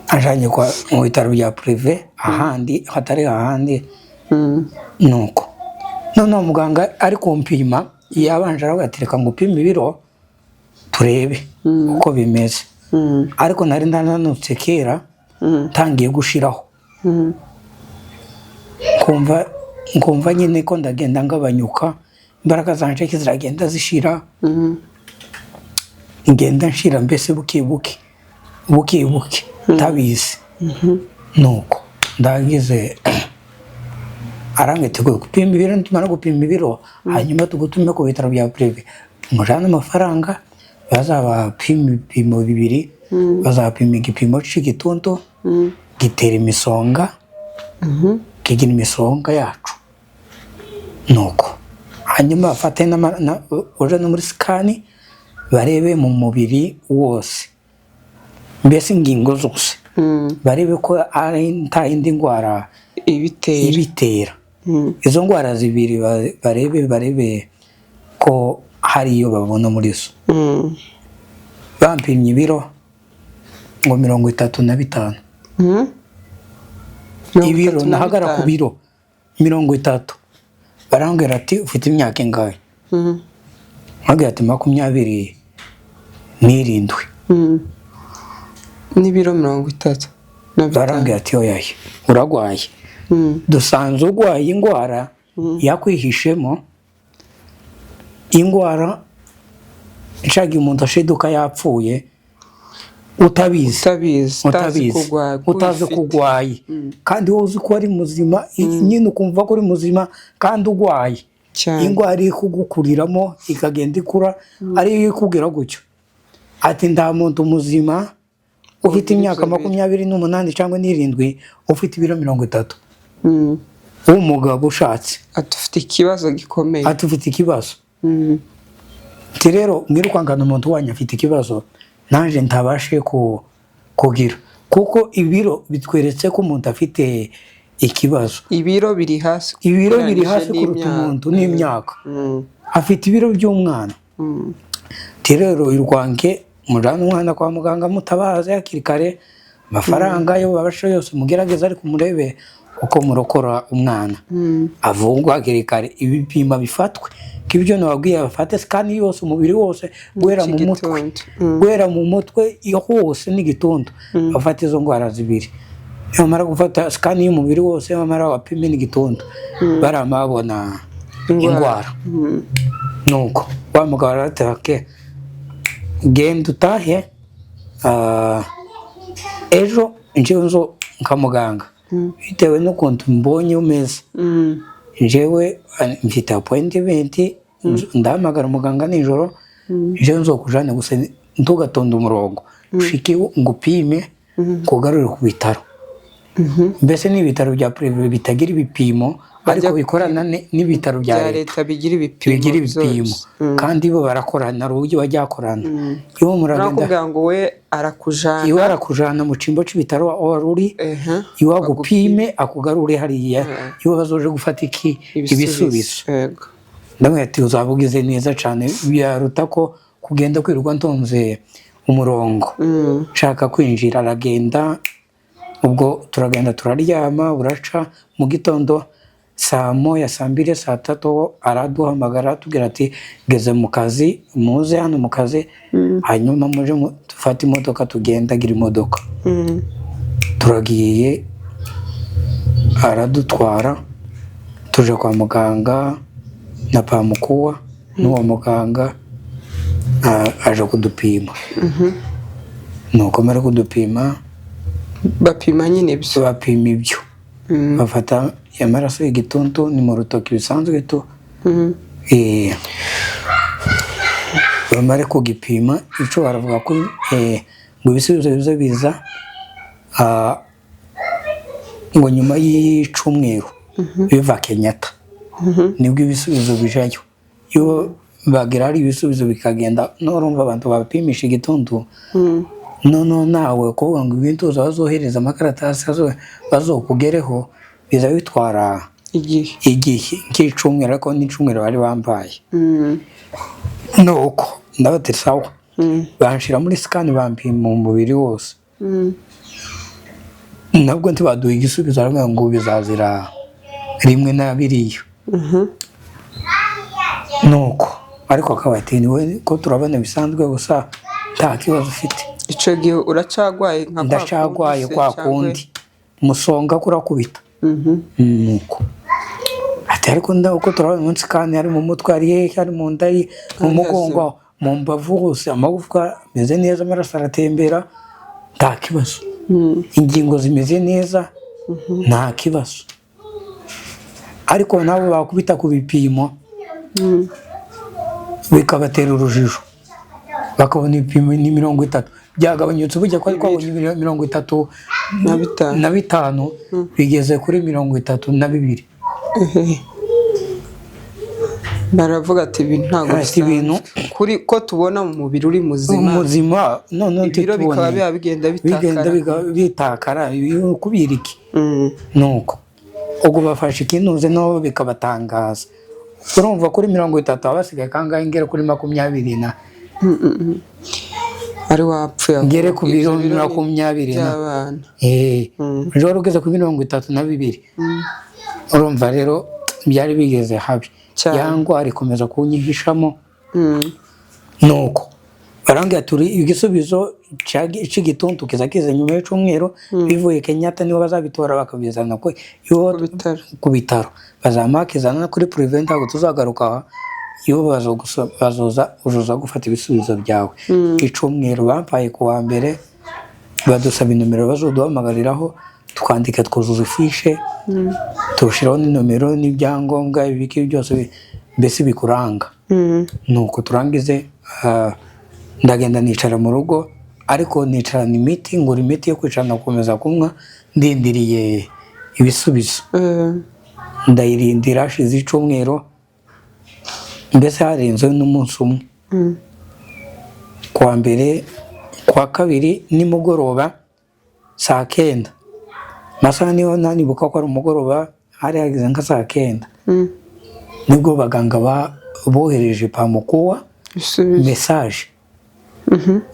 Speaker 1: ajanye kwa mu bitaro bya privé, ahandi hatari ahandi. Nuko noneho muganga ari kumpima, yabanje aravuga ati reka ngupime ibiro turebe uko bimeze. Ariko nari ndananutse kera, ntangiye gushiraho, nkumva nyine ko ndagenda ngabanyuka, imbaraga zanje ziragenda zishira, ngenda nshira mbese buke buke buke buke, ntabizi. Nuko ndagize arambwira ati gupima ibiro, nitumara gupima ibiro hanyuma tugutume ku bitaro bya privé, mujane amafaranga, bazabapima ibipimo bibiri, bazapima igipimo cy'igituntu gitera imisonga, kigira imisonga yacu. Nuko hanyuma bafate uje no muri scan, barebe mu mubiri wose, mbese ingingo zose, barebe ko ari nta yindi ndwara
Speaker 2: ibitera.
Speaker 1: Ibitera. Izo ndwara zibiri barebe ko hari iyo babona muri zo. Bampimye ibiro ngo 35.
Speaker 2: Mirongo
Speaker 1: Ibiro
Speaker 2: itatu na
Speaker 1: nahagara ku
Speaker 2: bitanu.
Speaker 1: biro 30, barambwira ati ufite imyaka ingahe? Nkabwira ati 27.
Speaker 2: N'ibiro 35.
Speaker 1: Barambwira ati oyaye, uragwaye, dusanze urwaye indwara yakwihishemo, indwara nshaka umuntu ashiduka yapfuye utabizi.
Speaker 2: Utabizi, utazi
Speaker 1: Utabizi,
Speaker 2: kurwaye ko
Speaker 1: utazi
Speaker 2: uyifite.
Speaker 1: ko urwaye, kandi wowe uzi ko ari muzima nyine, ukumva ko uri muzima kandi urwaye.
Speaker 2: Cyane.
Speaker 1: Indwara iri kugukuriramo, ikagenda ikura, ariyo ikubwira gutyo ati nta muntu muzima ufite
Speaker 2: Ugira
Speaker 1: imyaka
Speaker 2: ibyo biro.
Speaker 1: 28 cyangwa n'irindwi ufite ibiro 30 w'umugabo ushatse.
Speaker 2: Ati ufite ikibazo gikomeye.
Speaker 1: Ati ufite ikibazo. Ati rero mwirukankana umuntu wanyu afite ikibazo, nanjye ntabashe kugira, kuko ibiro bitweretse ko umuntu afite ikibazo.
Speaker 2: Ibiro biri hasi
Speaker 1: Ibiro biri
Speaker 2: ugereranyije
Speaker 1: hasi kuruta
Speaker 2: n'imyaka.
Speaker 1: umuntu n'imyaka. Afite ibiro by'umwana. Ati rero irwange mujane umwana kwa muganga, mutabaze hakiri kare, amafaranga yo babasha yose mugerageza, ariko murebe uko murokora umwana, avungwa hakiri kare, ibipimo bifatwe k'ibyo nababwiye, bafate scan yose, umubiri wose, guhera mu mutwe,
Speaker 2: Igituntu.
Speaker 1: Guhera mu mutwe iyo hose n'igituntu, bafate izo ndwara zibiri. Bamara gufata scan y'umubiri wose, bamara bapime n'igituntu, barama babona indwara. Nuko wa mugabo arati: "Okay, genda utahe, ejo njyewe nzo nka muganga, bitewe n'ukuntu mbonye umeze, njyewe mfite appointment, ndahamagara umuganga nijoro, njyewe nzokujane, gusa ntugatonde umurongo, ushike ngupime kugarure ku bitaro." Mbese ni ibitaro bya privé bitagira ibipimo, ariko bikorana n'ibitaro bya
Speaker 2: bya
Speaker 1: leta.
Speaker 2: Leta bigira ibipimo.
Speaker 1: Bigira ibipimo.
Speaker 2: Byose.
Speaker 1: Kandi bo barakorana, hari uburyo bajya bakorana. Iyo muragenda,
Speaker 2: Nakubwira ngo we arakujana.
Speaker 1: Iwe arakujana mu cimbo c'ibitaro aho wari uri, iwe agupime, akugarure hariya, iwe bazoje gufata iki? Ibisubizo. Ndamubwira ati: "Uzaba ugize neza cyane, byaruta ko kugenda kwirirwa ntonze umurongo nshaka kwinjira." Aragenda. Ubwo turagenda turaryama, buraca mu gitondo saa 1, saa 2, saa 3 araduhamagara, atubwira ati: "Ngeze mu kazi, muze hano mu kazi, hanyuma muje dufate imodoka tugendagira imodoka." Turagiye, aradutwara, tuje kwa muganga na pamukuwa n'uwo muganga, aje kudupima. Nuko amara kudupima,
Speaker 2: Bapima nyine ibyo.
Speaker 1: Bapima ibyo, bafata amaraso y'igituntu, ni mu rutoki bisanzwe tu. Bamare kugipima ico, baravuga ko ngo ibisubizo biza biza ngo nyuma y'icumweru biva Kenyatta, nibwo ibisubizo bijayo. Iyo bagira hari ibisubizo bikagenda, nurumva abantu bapimisha igituntu, noneho nawe kuvuga ngo ibintu bazohereza amakaratasi bazokugereho, biza bitwara
Speaker 2: igihe.
Speaker 1: Igihe nk'icumweru, ariko n'icumweru bari bambaye. Nuko ndabati: "Sawa." Banshira muri scan, bampima umubiri wose, nabwo ntibaduha igisubizo, baravuga ngo bizazira rimwe na biriya. Nuko ariko akaba ati: "Niwe ko turabona bisanzwe gusa, nta kibazo ufite."
Speaker 2: Icyo gihe uracagwaye nka kwa
Speaker 1: Ndacagwaye.
Speaker 2: kundi se,
Speaker 1: Kwa
Speaker 2: cyangwa-
Speaker 1: kundi musonga kurakubita. Nuko ati: "Ariko uko turabona umunsi kandi ari mu mutwe, ari hehe, ari mu nda, ari mu mugongo, mu mbavu hose, amagufwa ameze neza, amaraso aratembera, nta kibazo, ingingo zimeze neza, nta kibazo." Ariko nabo bakubita ku bipimo bikabatera urujijo, bakabona ibipimo ni 30, byagabanyutse. Bujya ko twabonye 35
Speaker 2: Na bitanu.
Speaker 1: Na bitanu, bigeze kuri 32.
Speaker 2: Ehe. Baravuga ati: "Ibintu ntabwo
Speaker 1: Ati ibintu-
Speaker 2: bisanzwe kuri ko tubona mu mubiri uri muzima,
Speaker 1: muzima, none
Speaker 2: ibiro bikaba biba bigenda
Speaker 1: bigenda
Speaker 2: bitakara."
Speaker 1: Bitakara kubira iki? Nuko ubwo bafashe ikintuze nabo bikabatangaza. Urumva kuri 30 haba hasigaye kangahe? Ngere kuri makumyabiri na
Speaker 2: Ari wapfuye
Speaker 1: ngere ku biro
Speaker 2: Ibyo biro ni
Speaker 1: makumyabiri na
Speaker 2: by'abana.
Speaker 1: Ejo wari ugeze kuri 32. Urumva rero byari bigeze habi.
Speaker 2: Cyane.
Speaker 1: Ya ndwara ikomeza kunyihishamo. Nuko barambwira turi igisubizo c'igituntu kiza kiza nyuma y'icumweru, bivuye Kenyatta, nibo bazabitora bakabizana ko iyo
Speaker 2: Ku bitaro.
Speaker 1: Ku bitaro bazamakizana kuri prevent, ntabwo tuzagaruka aha, iyo bazoza uzoza gufata ibisubizo byawe. Icumweru bampaye ku wa mbere, badusaba inomero bazoduhamagariraho, twandika, twuzuza ifishe, turushiraho n'inomero n'ibyangombwa ibiki byose mbese bikuranga. Nuko turangize, ndagenda nicara mu rugo, ariko nicarana imiti, ngura imiti yo kwicarana gukomeza kunywa ndindiriye ibisubizo. Ndayirindira, hashize icumweru, mbese harenze n'umunsi umwe. Kuwa mbere, kuwa kabiri nimugoroba saa 9, amasaha niyo nanibuka ko ari umugoroba, hari hageze nka saa 9, nibwo baganga bohereje pamukuwa.
Speaker 2: Ibisubizo.
Speaker 1: Message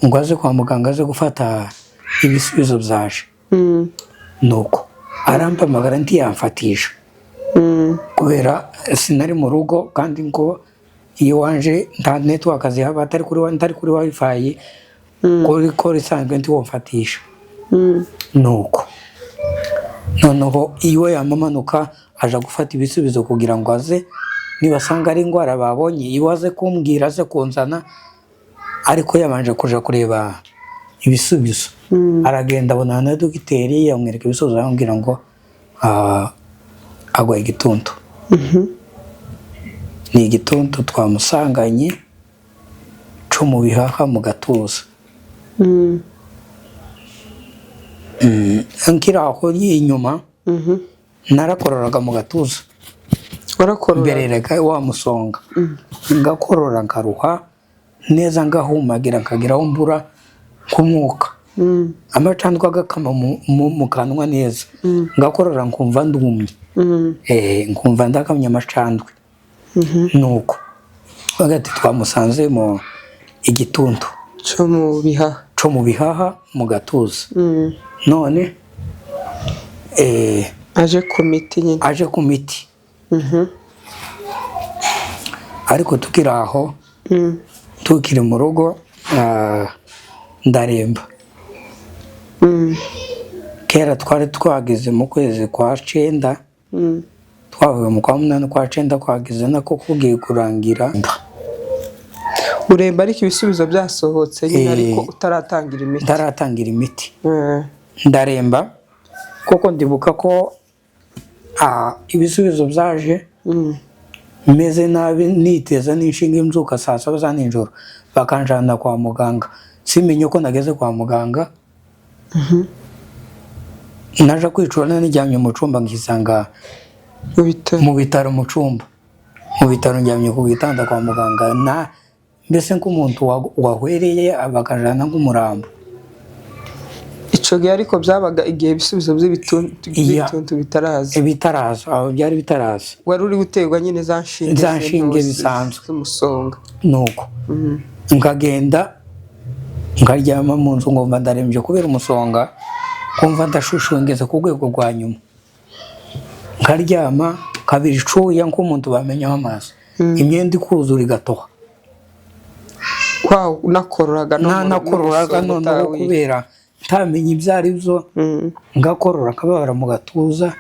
Speaker 1: ngo aze kwa muganga, aze gufata ibisubizo byaje. Nuko arampamagara, ntiyamfatisha kubera sinari mu rugo, kandi ngo iyo wanje nta network zihaba, atari kuri ntari kuri wifi, kuri call isanzwe ntiwomfatisha. Nuko noneho iwe yamamanuka aja gufata ibisubizo kugira ngo aze, nibasanga ari indwara babonye, iwe aze kumbwira, aze kunzana, ariko yabanje kuja kureba ibisubizo. Aragenda abonana na dogiteri, amwereka ibisubizo, aramubwira ngo agwaye igituntu, ni igituntu twamusanganye co mu bihaha, mu gatuza. Nkiri aho inyuma narakororaga mu gatuza.
Speaker 2: Warakorora?
Speaker 1: Mberereka wa musonga, ngakorora, nkaruha neza, ngahumagira, nkageraho mbura k'umwuka, amacandwe agakama mu kanwa neza, ngakorora nkumva ndumye. Nkumva ndakamye amacandwe. Nuko bagati twamusanze mu igituntu
Speaker 2: cyo mu bihaha.
Speaker 1: Co mu bihaha, mu gatuza. None
Speaker 2: aje ku miti nyine.
Speaker 1: Aje ku miti. Ariko tukiri aho, tukiri mu rugo, ndaremba. Kera twari twageze mu kwezi kwa cenda, twavuye mu kwa munani, kwa cenda kwageze nako kugiye kurangira.
Speaker 2: Uremba ariko ibisubizo byasohotse nyine, ariko utaratangira imiti.
Speaker 1: Ntaratangira imiti. Ndaremba kuko ndibuka ko ibisubizo byaje meze nabi, niteza n'inshinga, imbyuka saa 7 za nijoro bakanjana kwa muganga, simenye ko nageze kwa muganga. Naje kwicura nijyamye mu cumba, nkisanga
Speaker 2: mu bitaro.
Speaker 1: Mu bitaro, mu cumba, mu bitaro, njyamye ku gitanda kwa muganga, na mbese nk'umuntu wahwereye, bakajana nk'umurambo.
Speaker 2: Ico gihe ariko byabaga igihe ibisubizo by'ibituntu by'ibituntu bitaraza?
Speaker 1: Bitaraza, aho byari bitaraza.
Speaker 2: Wari uri guterwa nyine za nshinge?
Speaker 1: Za nshinge bisanzwe.
Speaker 2: Z'umusonga.
Speaker 1: Nuko nkagenda nkaryama mu nzu, ngomba ndarembye kubera umusonga, kumva ndashushuwe, ngeze ku rwego rwa nyuma, nkaryama kabiri icuya nk'umuntu bamenyaho amaso, imyenda ikuzura igatoha.
Speaker 2: Kwa unakororaga no
Speaker 1: Nanakororaga
Speaker 2: n'umusonga
Speaker 1: noneho
Speaker 2: utawira.
Speaker 1: Kubera ntamenya ibyo ari byo, ngakorora akababara mu gatuza,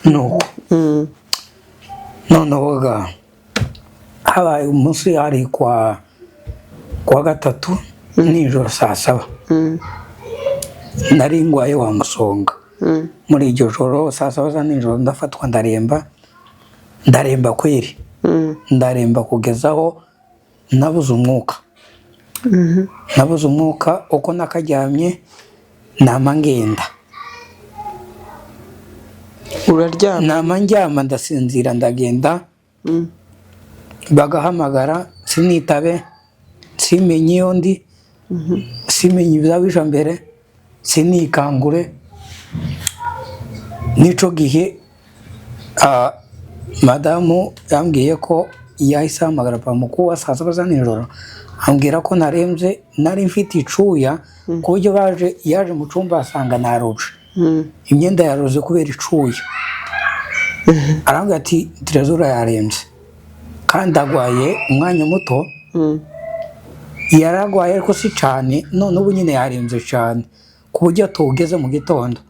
Speaker 1: nuko noneho ga habaye umunsi, hari kwa gatatu nijoro saa 7, nari ngwaye wa musonga. Muri iryo joro saa 7 za nijoro ndafatwa, ndaremba, ndaremba kweri. Ndaremba kugeza aho nabuze umwuka, nabuze umwuka. Uko nakaryamye nama ngenda.
Speaker 2: Uraryama?
Speaker 1: Nama ndyama, ndasinzira, ndagenda, bagahamagara sinitabe, simenye iyo ndi, simenye ibyabisha mbere, sinikangure. N'ico gihe madamu yambwiye ko yahise ahamagara pamukuwa saa 7 za nijoro, ambwira ko narembye, nari mfite icuya ku buryo baje, yaje mu cumba asanga naruje, imyenda yaroze kubera icuya. Arambwira ati: "Trezor yarembye kandi agwaye umwanya muto." Yaragwaye ariko si cyane, none ubu nyine yarembye cyane ku buryo atugeze mu gitondo.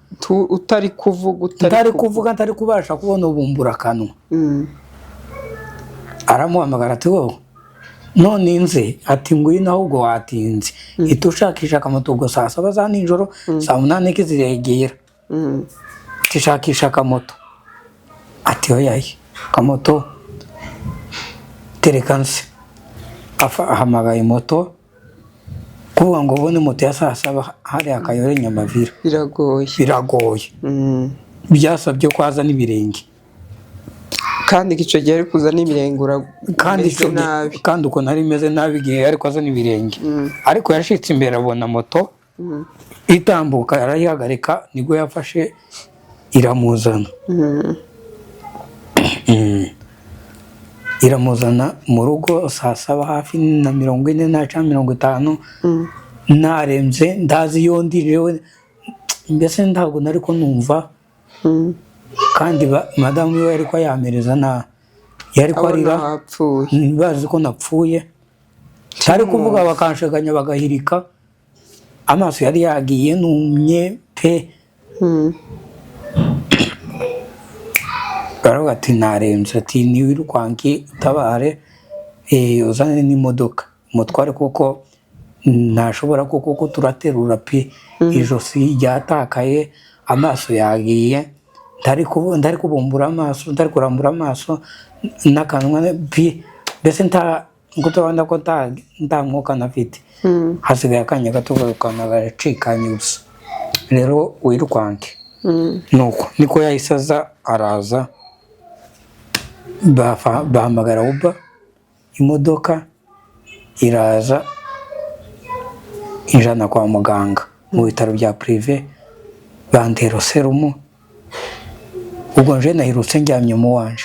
Speaker 2: Utari kuvuga, utari
Speaker 1: Ntari kuvuga, ntari kubasha kubona ubumbura akanwa. Aramuhamagara ati: "Wowe none nze?" Ati: "Ngwino ahubwo watinze, ihita ushakisha akamoto." Ubwo saa 7 za nijoro, saa 8 kiziregera. Ati: "Shakisha akamoto." Ati: "Oyaye, akamoto tereka nze." Ahamagaye moto, kuvuga ngo ubone moto ya saa 7 hariya Akayore Nyamavira
Speaker 2: Biragoye.
Speaker 1: Biragoye. Byasabye ko aza n'ibirenge.
Speaker 2: Kandi icyo gihe ari kuza n'ibirenge
Speaker 1: Kandi
Speaker 2: umeze
Speaker 1: icyo gihe-
Speaker 2: nabi.
Speaker 1: Kandi uko nari meze nabi igihe ariko aza n'ibirenge. Ariko yashitse imbere abona moto itambuka, arayihagarika, nibwo yafashe iramuzana. Iramuzana mu rugo saa 7 hafi na 40 na cyangwa 50. Narembye, ndazi iyo ndi jewe, mbese ntabwo nari ko numva. Kandi madamu we yari ko yamereza na yari ko
Speaker 2: Abona
Speaker 1: arira.
Speaker 2: Wapfuye.
Speaker 1: Bazi ko napfuye, ntari kuvuga, bakansheganya, bagahirika, amaso yari yagiye, numye pe. Baravuga ati narembye, ati niwirukanke utabare, uzane n'imodoka umutware, kuko ntashobora, kuko turaterura pe, ijosi ryatakaye, amaso yagiye, ntari kubumbura amaso, ntari kurambura amaso n'akanwa pe, mbese nta ngo turabona ko nta mwuka nafite. Hasigaye akanya gato kanwa gacikanye gusa, rero wirukanke. Nuko niko yahise aza, araza, bahamagara Uber, imodoka iraza injana kwa muganga mu bitaro bya privé, bantera serumu. Ubwo nje nahirutse njyamye mu wanje,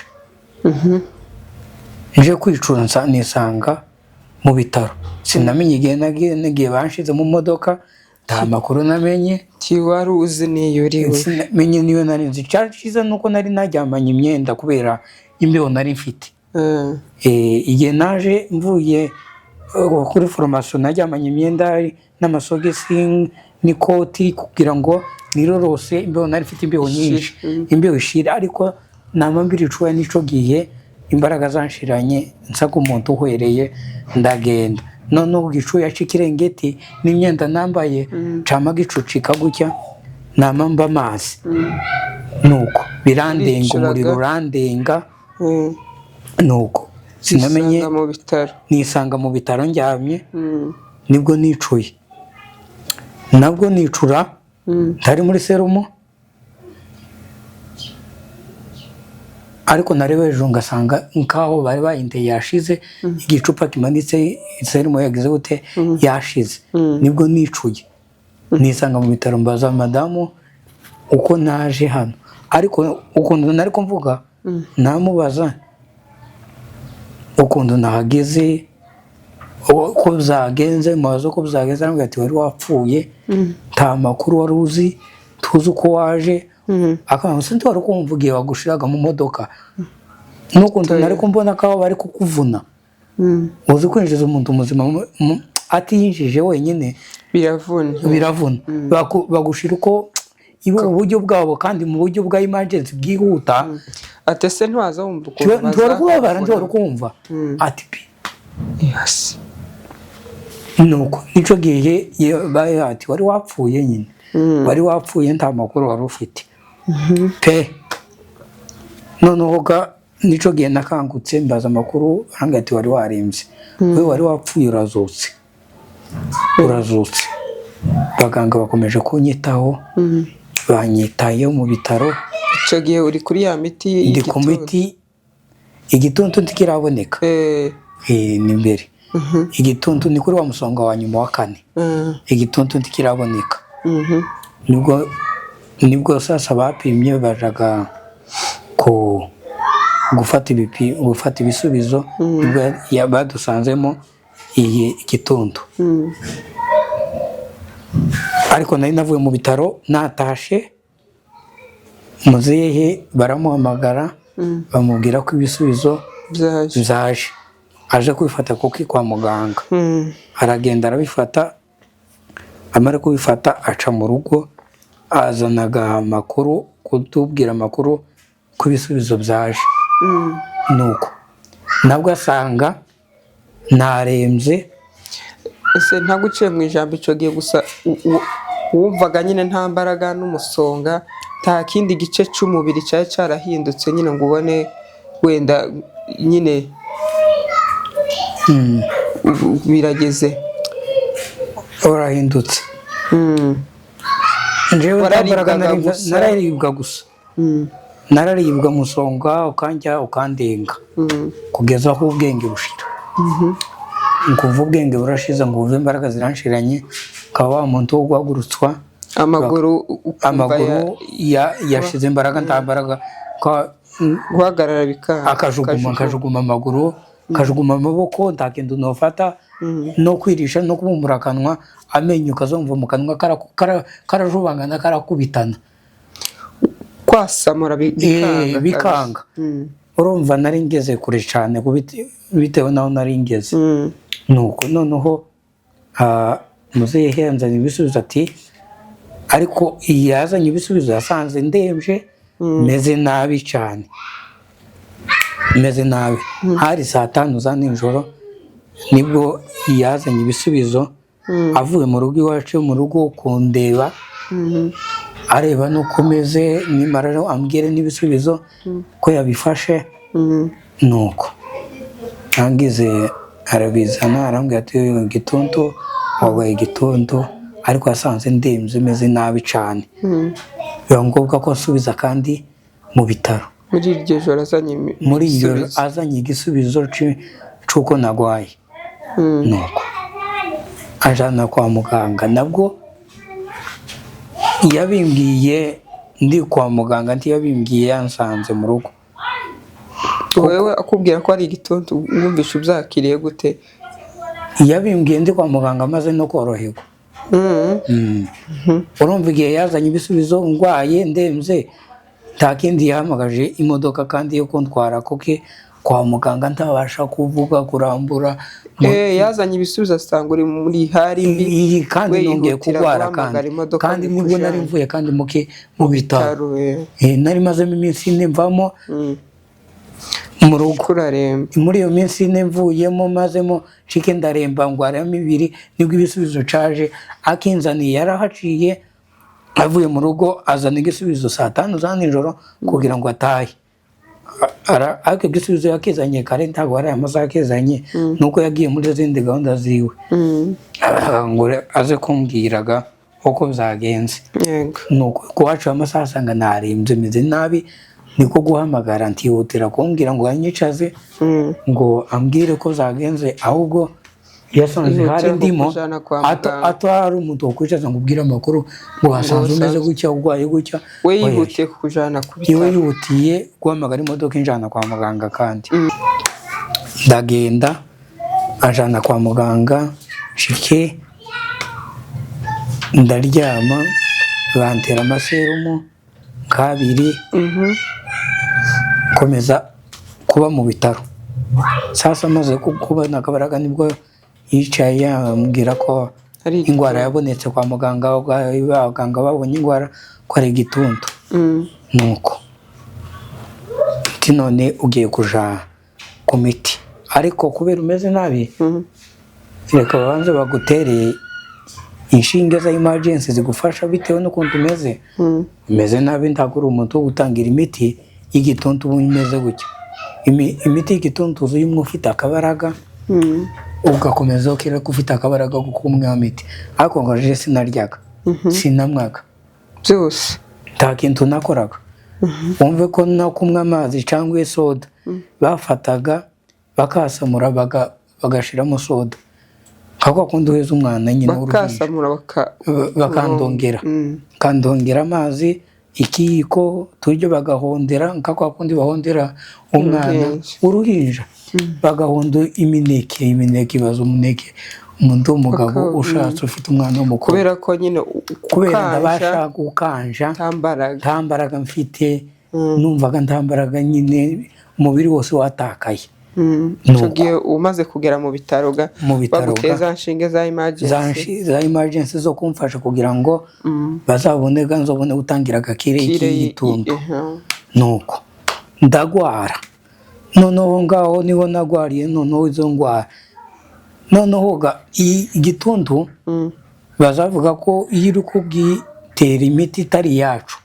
Speaker 1: nje kwicura nisanga mu bitaro. Sinamenye igihe nagiye banshize mu modoka, nta makuru namenye.
Speaker 2: Tiwari uzi n'iyo uriwe?
Speaker 1: Sinamenye niyo nari nzi. Icyari cyiza nuko nari najyamanye imyenda kubera imbeho nari mfite. Igihe naje mvuye kuri formation, najyamanye imyenda n'amasogisi n'ikoti kugira ngo nirorose imbeho nari mfite, imbeho nyinshi, imbeho ishira. Ariko nama mbiricuwe n'ico gihe imbaraga zanshiranye, nsaga umuntu uhwereye, ndagenda. Noneho igicuya c'ikirengeti n'imyenda nambaye cama gicucika gutya, nama mba amazi, nuko birandenga.
Speaker 2: Uricuraga?
Speaker 1: Umuriro urandenga. Nuko sinamenye.
Speaker 2: Usanga mu bitaro.
Speaker 1: Nisanga mu bitaro ndyamye. Nibwo nicuye, nabwo nicura ntari muri serumu, ariko nareba hejuru ngasanga nkaho bari bayinteye yashize, igicupa kimanitse, serumu yagize gute, yashize. Nibwo nicuye nisanga mu bitaro, mbaza madamu uko naje hano, ariko ukuntu nari kumvuga, namubaza ukuntu nahageze, uko byagenze, mubaza uko byagenze, arambwira ati wari wapfuye, nta makuru wari uzi, tuzi uko waje. Akaba sinzi wari kumva igihe bagushiraga mu modoka n'ukuntu nari kumbona ko bari kukuvuna. Uzi kwinjiza umuntu muzima atiyinjije wenyine?
Speaker 2: Biravuna.
Speaker 1: Biravuna. Bagushira uko ibo uburyo bwabo, kandi mu buryo bwa emergency bwihuta.
Speaker 2: Ati ese ntiwaza wumva ukuntu
Speaker 1: Ntiwari kubabara, ntiwari
Speaker 2: bazakuvuna?
Speaker 1: kumva ati pi.
Speaker 2: Yes.
Speaker 1: Nuko nico gihe bari ati wari wapfuye nyine, wari wapfuye, nta makuru wari ufite pe. Noneho ga nico gihe nakangutse, mbaza amakuru, arambwira ati wari warembye, we wari wapfuye, urazutse, urazutse. Abaganga bakomeje kunyitaho, banyitayeho mu bitaro.
Speaker 2: Icyo gihe uri kuri ya miti
Speaker 1: Ndi ku
Speaker 2: y'igituntu?
Speaker 1: miti, igituntu ntikiraboneka. Ni mbere igituntu, ni kuri wa musonga wa nyuma wa kane. Igituntu ntikiraboneka. Nibwo sasa bapimye, bajaga ku gufata gufata ibisubizo, nibwo badusanzemo iyi igituntu. Ariko nari navuye mu bitaro natashe, muzehe baramuhamagara, bamubwira ko ibisubizo
Speaker 2: Byaje.
Speaker 1: byaje, aje kubifata kuko kwa muganga. Aragenda arabifata, amara kubifata aca mu rugo, azanaga amakuru, kutubwira amakuru ko ibisubizo byaje. Nuko nabwo asanga narembye.
Speaker 2: Ese ntaguciye mu ijambo, icyo gihe gusa wumvaga nyine nta mbaraga n'umusonga, nta kindi gice cy'umubiri cyari cyarahindutse nyine ngo ubone wenda nyine birageze?
Speaker 1: Urahindutse. Njyewe nta mbaraga
Speaker 2: Wararibwaga gusa?
Speaker 1: Nararibwa gusa. Nararibwa, musonga ukanjya ukandenga kugeza aho ubwenge bushira, nkumva ubwenge burashize, ngumva imbaraga ziranshiranye, ukaba wa muntu wo guhagurutswa.
Speaker 2: Amaguru ukumva
Speaker 1: Amaguru yashize imbaraga, nta mbaraga.
Speaker 2: Guhagarara bikanga.
Speaker 1: Akajuguma, akajuguma amaguru, akajuguma amaboko, nta kintu nofata, no kwirisha no kubumbura akanwa, amenyo ukazumva mu kanwa karajubangana, karakubitana.
Speaker 2: Kwasamura bikanga.
Speaker 1: Bikanga. Urumva nari ngeze kure cyane bitewe n'aho nari ngeze. Nuko noneho muzehe yanzanye ibisubizo, ati ariko yazanye ibisubizo yasanze ndembye, meze nabi cyane, meze nabi. Hari saa 5 za nijoro nibwo yazanye ibisubizo, avuye mu rugo iwacu mu rugo kundeba, areba n'uko meze, nimara rero ambwire n'ibisubizo ko yabifashe. Nuko angize arabizana, arambwira ati: "Igituntu, warwaye igituntu." Ariko yasanze ndembye, meze nabi cyane, biba ngombwa ko nsubiza kandi mu bitaro.
Speaker 2: Muri iryo joro azanye
Speaker 1: Muri iyo
Speaker 2: ibisubizo.
Speaker 1: Azanye igisubizo c'uko nagwaye. Nuko anjana kwa muganga. Nabwo yabimbwiye ndi kwa muganga, ntiyabimbwiye yansanze mu rugo.
Speaker 2: Wewe akubwira ko ari igituntu, wumvishe ubyakiriye gute?
Speaker 1: Yabimbwiye ndi kwa muganga, maze no koroherwa. Urumva igihe yazanye ibisubizo ndwaye, ndembye, nta kindi, yahamagaje imodoka kandi yo kuntwara kuko kwa muganga ntabasha kuvuga, kurambura.
Speaker 2: Yazanye ibisubizo asanga uri muri hari mbi.
Speaker 1: Iyi kandi
Speaker 2: We
Speaker 1: nongeye
Speaker 2: yihutira
Speaker 1: kurwara
Speaker 2: guhamagara
Speaker 1: kandi
Speaker 2: imodoka
Speaker 1: kandi
Speaker 2: ngo
Speaker 1: nibwo nari
Speaker 2: ikujyane.
Speaker 1: mvuye kandi muke mu bitaro.
Speaker 2: Bitaro.
Speaker 1: Nari mazemo iminsi 4 mvamo mu rugo.
Speaker 2: Kuraremba.
Speaker 1: Muri iyo minsi 4 mvuyemo, mazemo nshike ndaremba, ndwaramo ibiri, nibwo ibisubizo caje akinzaniye. Yarahaciye avuye mu rugo, azana igisubizo saa 5 za nijoro kugira ngo atahe. Ariko igisubizo yakizanye kare, ntabwo ari amasaha akizanye, nuko yagiye muri zindi gahunda ziwe, ngo aze kumbwiraga uko byagenze. Nuko kuhaca amasaha asanga narembye, meze nabi, niko guhamagara ntihutira kumbwira ngo anyicaze, ngo ambwire ko zagenze. Ahubwo yasanze
Speaker 2: Yihutira
Speaker 1: hari ndimo
Speaker 2: kukujana kwa muganga.
Speaker 1: Ato hari umuntu wakwicaza ngo ubwire amakuru ngo wasanze umeze gutya, urwaye gutya.
Speaker 2: We
Speaker 1: Oya.
Speaker 2: yihutiye kukujana ku
Speaker 1: Iwe
Speaker 2: bitaro.
Speaker 1: yihutiye guhamagara imodoka injana kwa muganga, kandi ndagenda, anjana kwa muganga, nshike ndaryama, bantera amaserumu nk'abiri, komeza kuba mu bitaro. Sasa amaze kubona akabaraga, nibwo yicaye yambwira ko
Speaker 2: Ari
Speaker 1: indwara yabonetse kwa muganga, abaganga babonye indwara ko ari igituntu. Nuko ati: "None ugiye kuja ku miti, ariko kubera umeze nabi, reka babanze bagutere inshinge za emergency zigufasha bitewe n'ukuntu umeze. Umeze nabi, ntabwo uri umuntu wo gutangira imiti y'igituntu uba umeze gutya. Imiti y'igituntu uzi umwe ufite akabaraga, ugakomeza ukira ko ufite akabaraga ko kunywa imiti." Ariko ngo je sinaryaga, sinamwaga.
Speaker 2: Byose.
Speaker 1: Nta kintu nakoraga. Wumve ko no kunywa amazi cyangwa soda, bafataga bakasamura, bagashiramo soda, nka kwa kundi uheza umwana nyine w'uruhinja.
Speaker 2: Bakasamura baka
Speaker 1: Bakandongera, kandongera amazi ikiyiko turyo, bagahondera nka kwa kundi bahondera umwana
Speaker 2: Uruhinja.
Speaker 1: uruhinja, bagahonda imineke. Imineke, ibaza umuneke, umuntu w'umugabo ushatse, ufite umwana w'umukobwa.
Speaker 2: Kubera ko nyine
Speaker 1: Kubera
Speaker 2: ukanja,
Speaker 1: ndabasha gukanja.
Speaker 2: Nta mbaraga.
Speaker 1: Nta mbaraga mfite, numvaga nta mbaraga nyine, umubiri wose watakaye.
Speaker 2: Icyo
Speaker 1: Nuko.
Speaker 2: gihe umaze kugera mu bitaro ga,
Speaker 1: Mu bitaro ga.
Speaker 2: baguteye za nshinge za
Speaker 1: Za
Speaker 2: emergency.
Speaker 1: za emergency zo kumfasha kugira ngo bazabone ga nzobone gutangira agakire
Speaker 2: Kire
Speaker 1: y'igituntu. Nuko ndagwara. Noneho ngaho niho nagwariye. Noneho izo ndwara, noneho ga igituntu, bazavuga ko iyo uri kubwitera imiti itari iyacu,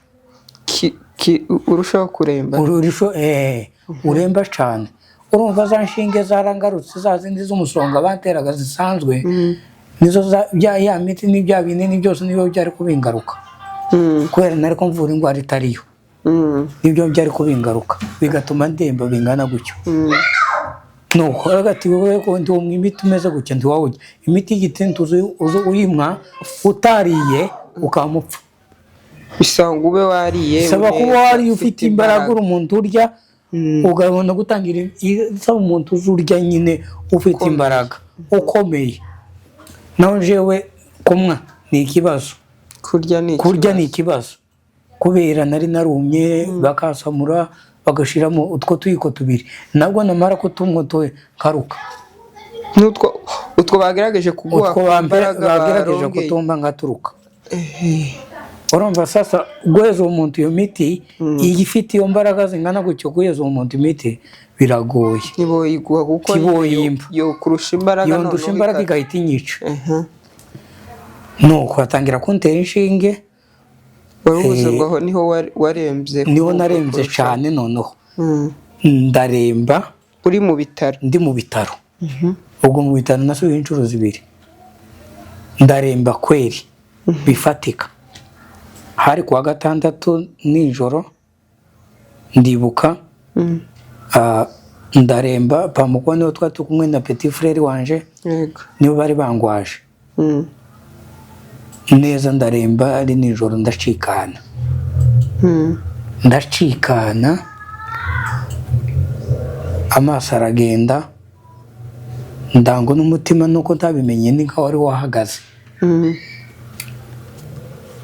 Speaker 2: Urushaho kuremba.
Speaker 1: Urusho uremba cyane. Urumva za nshinge zarangarutse, za zindi z'umusonga bateraga zisanzwe, nizo bya ya miti n'ibya binini byose nibyo byari kubingaruka, kubera nari kumvura indwara itariyo. Nibyo byari kubingaruka, bigatuma ndemba bingana gutyo. Nuko hagati wowe ko ndi umwe imiti umeze gutya, ntiwawurya imiti y'igituntu, uzi uyinywa utariye ukamupfa.
Speaker 2: Bisaba ngo ube wariye
Speaker 1: Bisaba kuba
Speaker 2: neza,
Speaker 1: wariye ufite imbaraga, uri umuntu urya, ukabona gutangira. Isaba umuntu uzi urya nyine, ufite
Speaker 2: Ukomeye.
Speaker 1: imbaraga, ukomeye. Naho jewe kumwa ni ikibazo.
Speaker 2: Kurya ni
Speaker 1: Kurya ni
Speaker 2: ikibazo.
Speaker 1: ikibazo kubera nari narumye. Bakasamura bagashiramo utwo tuyiko tubiri, nabwo namara kutumwa nkaruka.
Speaker 2: N'utwo utwo bagerageje kuguha
Speaker 1: Utwo
Speaker 2: ku mbaraga
Speaker 1: bagerageje
Speaker 2: barongeye.
Speaker 1: kutumba ngaturuka. Urumva sasa guheza uwo muntu iyo miti, iyi ifite iyo mbaraga zingana gutyo, guheza uwo muntu imiti biragoye.
Speaker 2: Ntiboyiguha kuko
Speaker 1: Ntiboyimpa.
Speaker 2: yo kurusha imbaraga.
Speaker 1: Yondusha
Speaker 2: Noneho
Speaker 1: imbaraga, igahita inyica. Nuko atangira kuntera inshinge.
Speaker 2: Wari ubuze ngo aho niho warembye
Speaker 1: Niho narembye
Speaker 2: kurusha.
Speaker 1: cyane noneho. Ndaremba.
Speaker 2: Uri mu bitaro?
Speaker 1: Ndi mu bitaro. Ubwo mu bitaro nasubiye inshuro zibiri. Ndaremba kweri bifatika. Hari kuwa gatandatu nijoro, ndibuka. Ndaremba, pamukuba niwe twari turi kumwe na petit frère wanje, nibo bari bangwaje. Neza ndaremba, ari nijoro, ndacikana. Ndacikana, amaso aragenda, ndango n'umutima nuko ntabimenye ni nka wari wahagaze.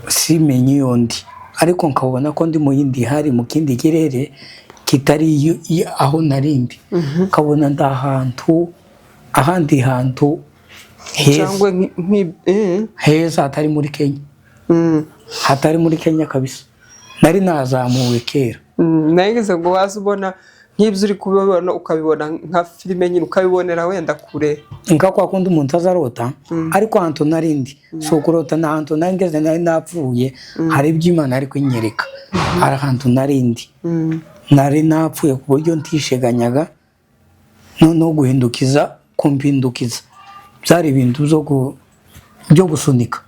Speaker 1: Simenye iyo ndi, ariko nkabona ko ndi mu yindi, hari mu kindi kirere kitari aho narindi. Nkabona ndi ahantu, ahandi hantu heza.
Speaker 2: Cyangwa
Speaker 1: Heza hatari muri Kenya. Hatari muri Kenya kabisa, nari nazamuwe kera.
Speaker 2: Nageze ngo waza ubona nk'ibyo uri kubibona, ukabibona nka filime nyine, ukabibonera wenda kure.
Speaker 1: Nka kwa kundi umuntu azarota, ariko ahantu narindi si ukurota, ni ahantu nari ngeze, nari napfuye. Hari ibyo Imana ari kunyereka, hari ahantu narindi. Nari napfuye ku buryo ntisheganyaga. Noneho guhindukiza, kumpindukiza byari ibintu byo gusunika.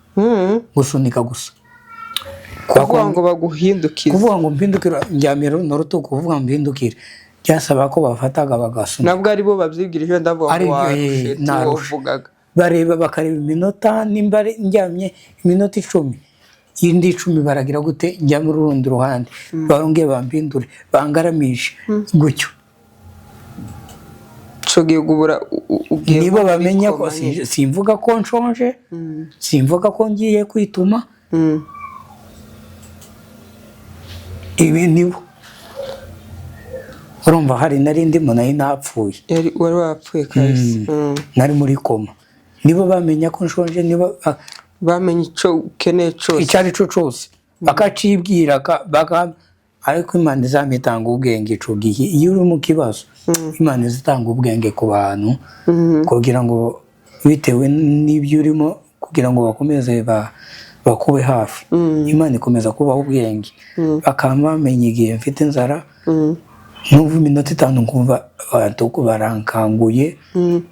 Speaker 1: Gusunika gusa.
Speaker 2: Kuvuga ngo baguhindukize?
Speaker 1: Kuvuga ngo mpindukire, njyamira runo rutugu, kuvuga ngo mpindukire byasaba ko bafataga bagasunika.
Speaker 2: Nabwo ari bo babyibwirije, ndavuga
Speaker 1: Ari
Speaker 2: ngo
Speaker 1: byo,
Speaker 2: warushe.
Speaker 1: Narushe.
Speaker 2: Tuwovugaga.
Speaker 1: Bareba, bakareba iminota, nimba ndyamye iminota 10, indi 10 baragira gute, njya muri urundi ruhande, barongeye bampindure, bangaramishe gutyo.
Speaker 2: Ugiye gubura ugiye
Speaker 1: Nibo
Speaker 2: nko muri
Speaker 1: bamenya ko
Speaker 2: koma nyine.
Speaker 1: Simvuga ko nshonje, simvuga ko ngiye kwituma. Ibi nibo urumva hari nari ndimo, nari napfuye.
Speaker 2: Wari wapfuye kabisa.
Speaker 1: Nari muri koma. Nibo bamenya ko nshonje, nibo
Speaker 2: Bamenye icyo ukeneye cyose.
Speaker 1: Icyo ari cyo cyose bakacibwira, ariko Imana izamitanga ubwenge ico gihe. Iyo uri mu kibazo, Imana izitanga ubwenge ku bantu kugira ngo, bitewe n'ibyo urimo, kugira ngo bakomeze bakube hafi. Imana ikomeza kubaha ubwenge, bakaba bamenya igihe mfite inzara. Numva iminota 5 nkumva abantu barankanguye,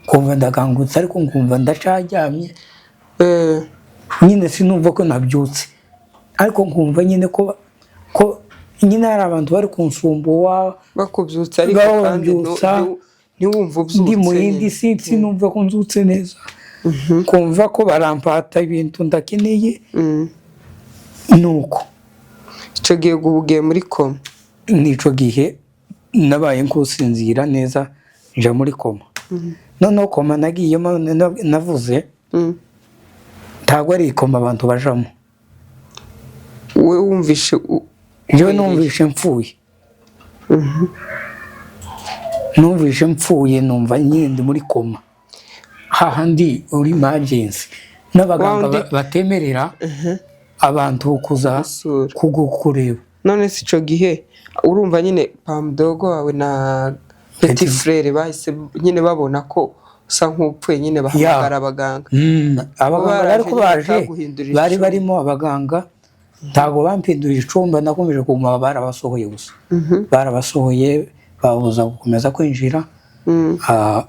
Speaker 1: nkumva ndakangutse, ariko nkumva ndacaryamye. Nyine sinumva ko nabyutse, ariko nkumva nyine ko nyine hari abantu bari kunsumbuwa.
Speaker 2: Bakubyutsa ariko kandi
Speaker 1: Bambyutsa.
Speaker 2: ntiwumve ubyutse
Speaker 1: Ndi mu yindi
Speaker 2: nyine.
Speaker 1: si, sinumva ko nzutse neza, kumva ko barampata ibintu ndakeneye. Nuko
Speaker 2: Icyo gihe uba ugiye muri koma?
Speaker 1: Nico gihe nabaye nkusinzira neza, nja muri koma. Noneho koma nagiyemo navuze, ntabwo ari ikoma abantu bajamo.
Speaker 2: Wowe wumvishe
Speaker 1: Njyewe numvishe mpfuye, numvishe mpfuye, numva nyine ndi muri koma, hahandi uri emergency n'abaganga batemerera abantu kuza
Speaker 2: Gusura.
Speaker 1: kureba.
Speaker 2: None se icyo gihe urumva nyine pamudogo wawe na petit frère bahise nyine babona ko usa nk'upfuye nyine, bahamagara abaganga?
Speaker 1: Abaganga
Speaker 2: Baraje
Speaker 1: bari ko
Speaker 2: nyine
Speaker 1: baje
Speaker 2: bakaguhindurira
Speaker 1: bari
Speaker 2: icumbi.
Speaker 1: barimo abaganga, ntabwo bampindurira icumba, nakomeje kuguma. Barabasohoye gusa, barabasohoye, babuza gukomeza kwinjira.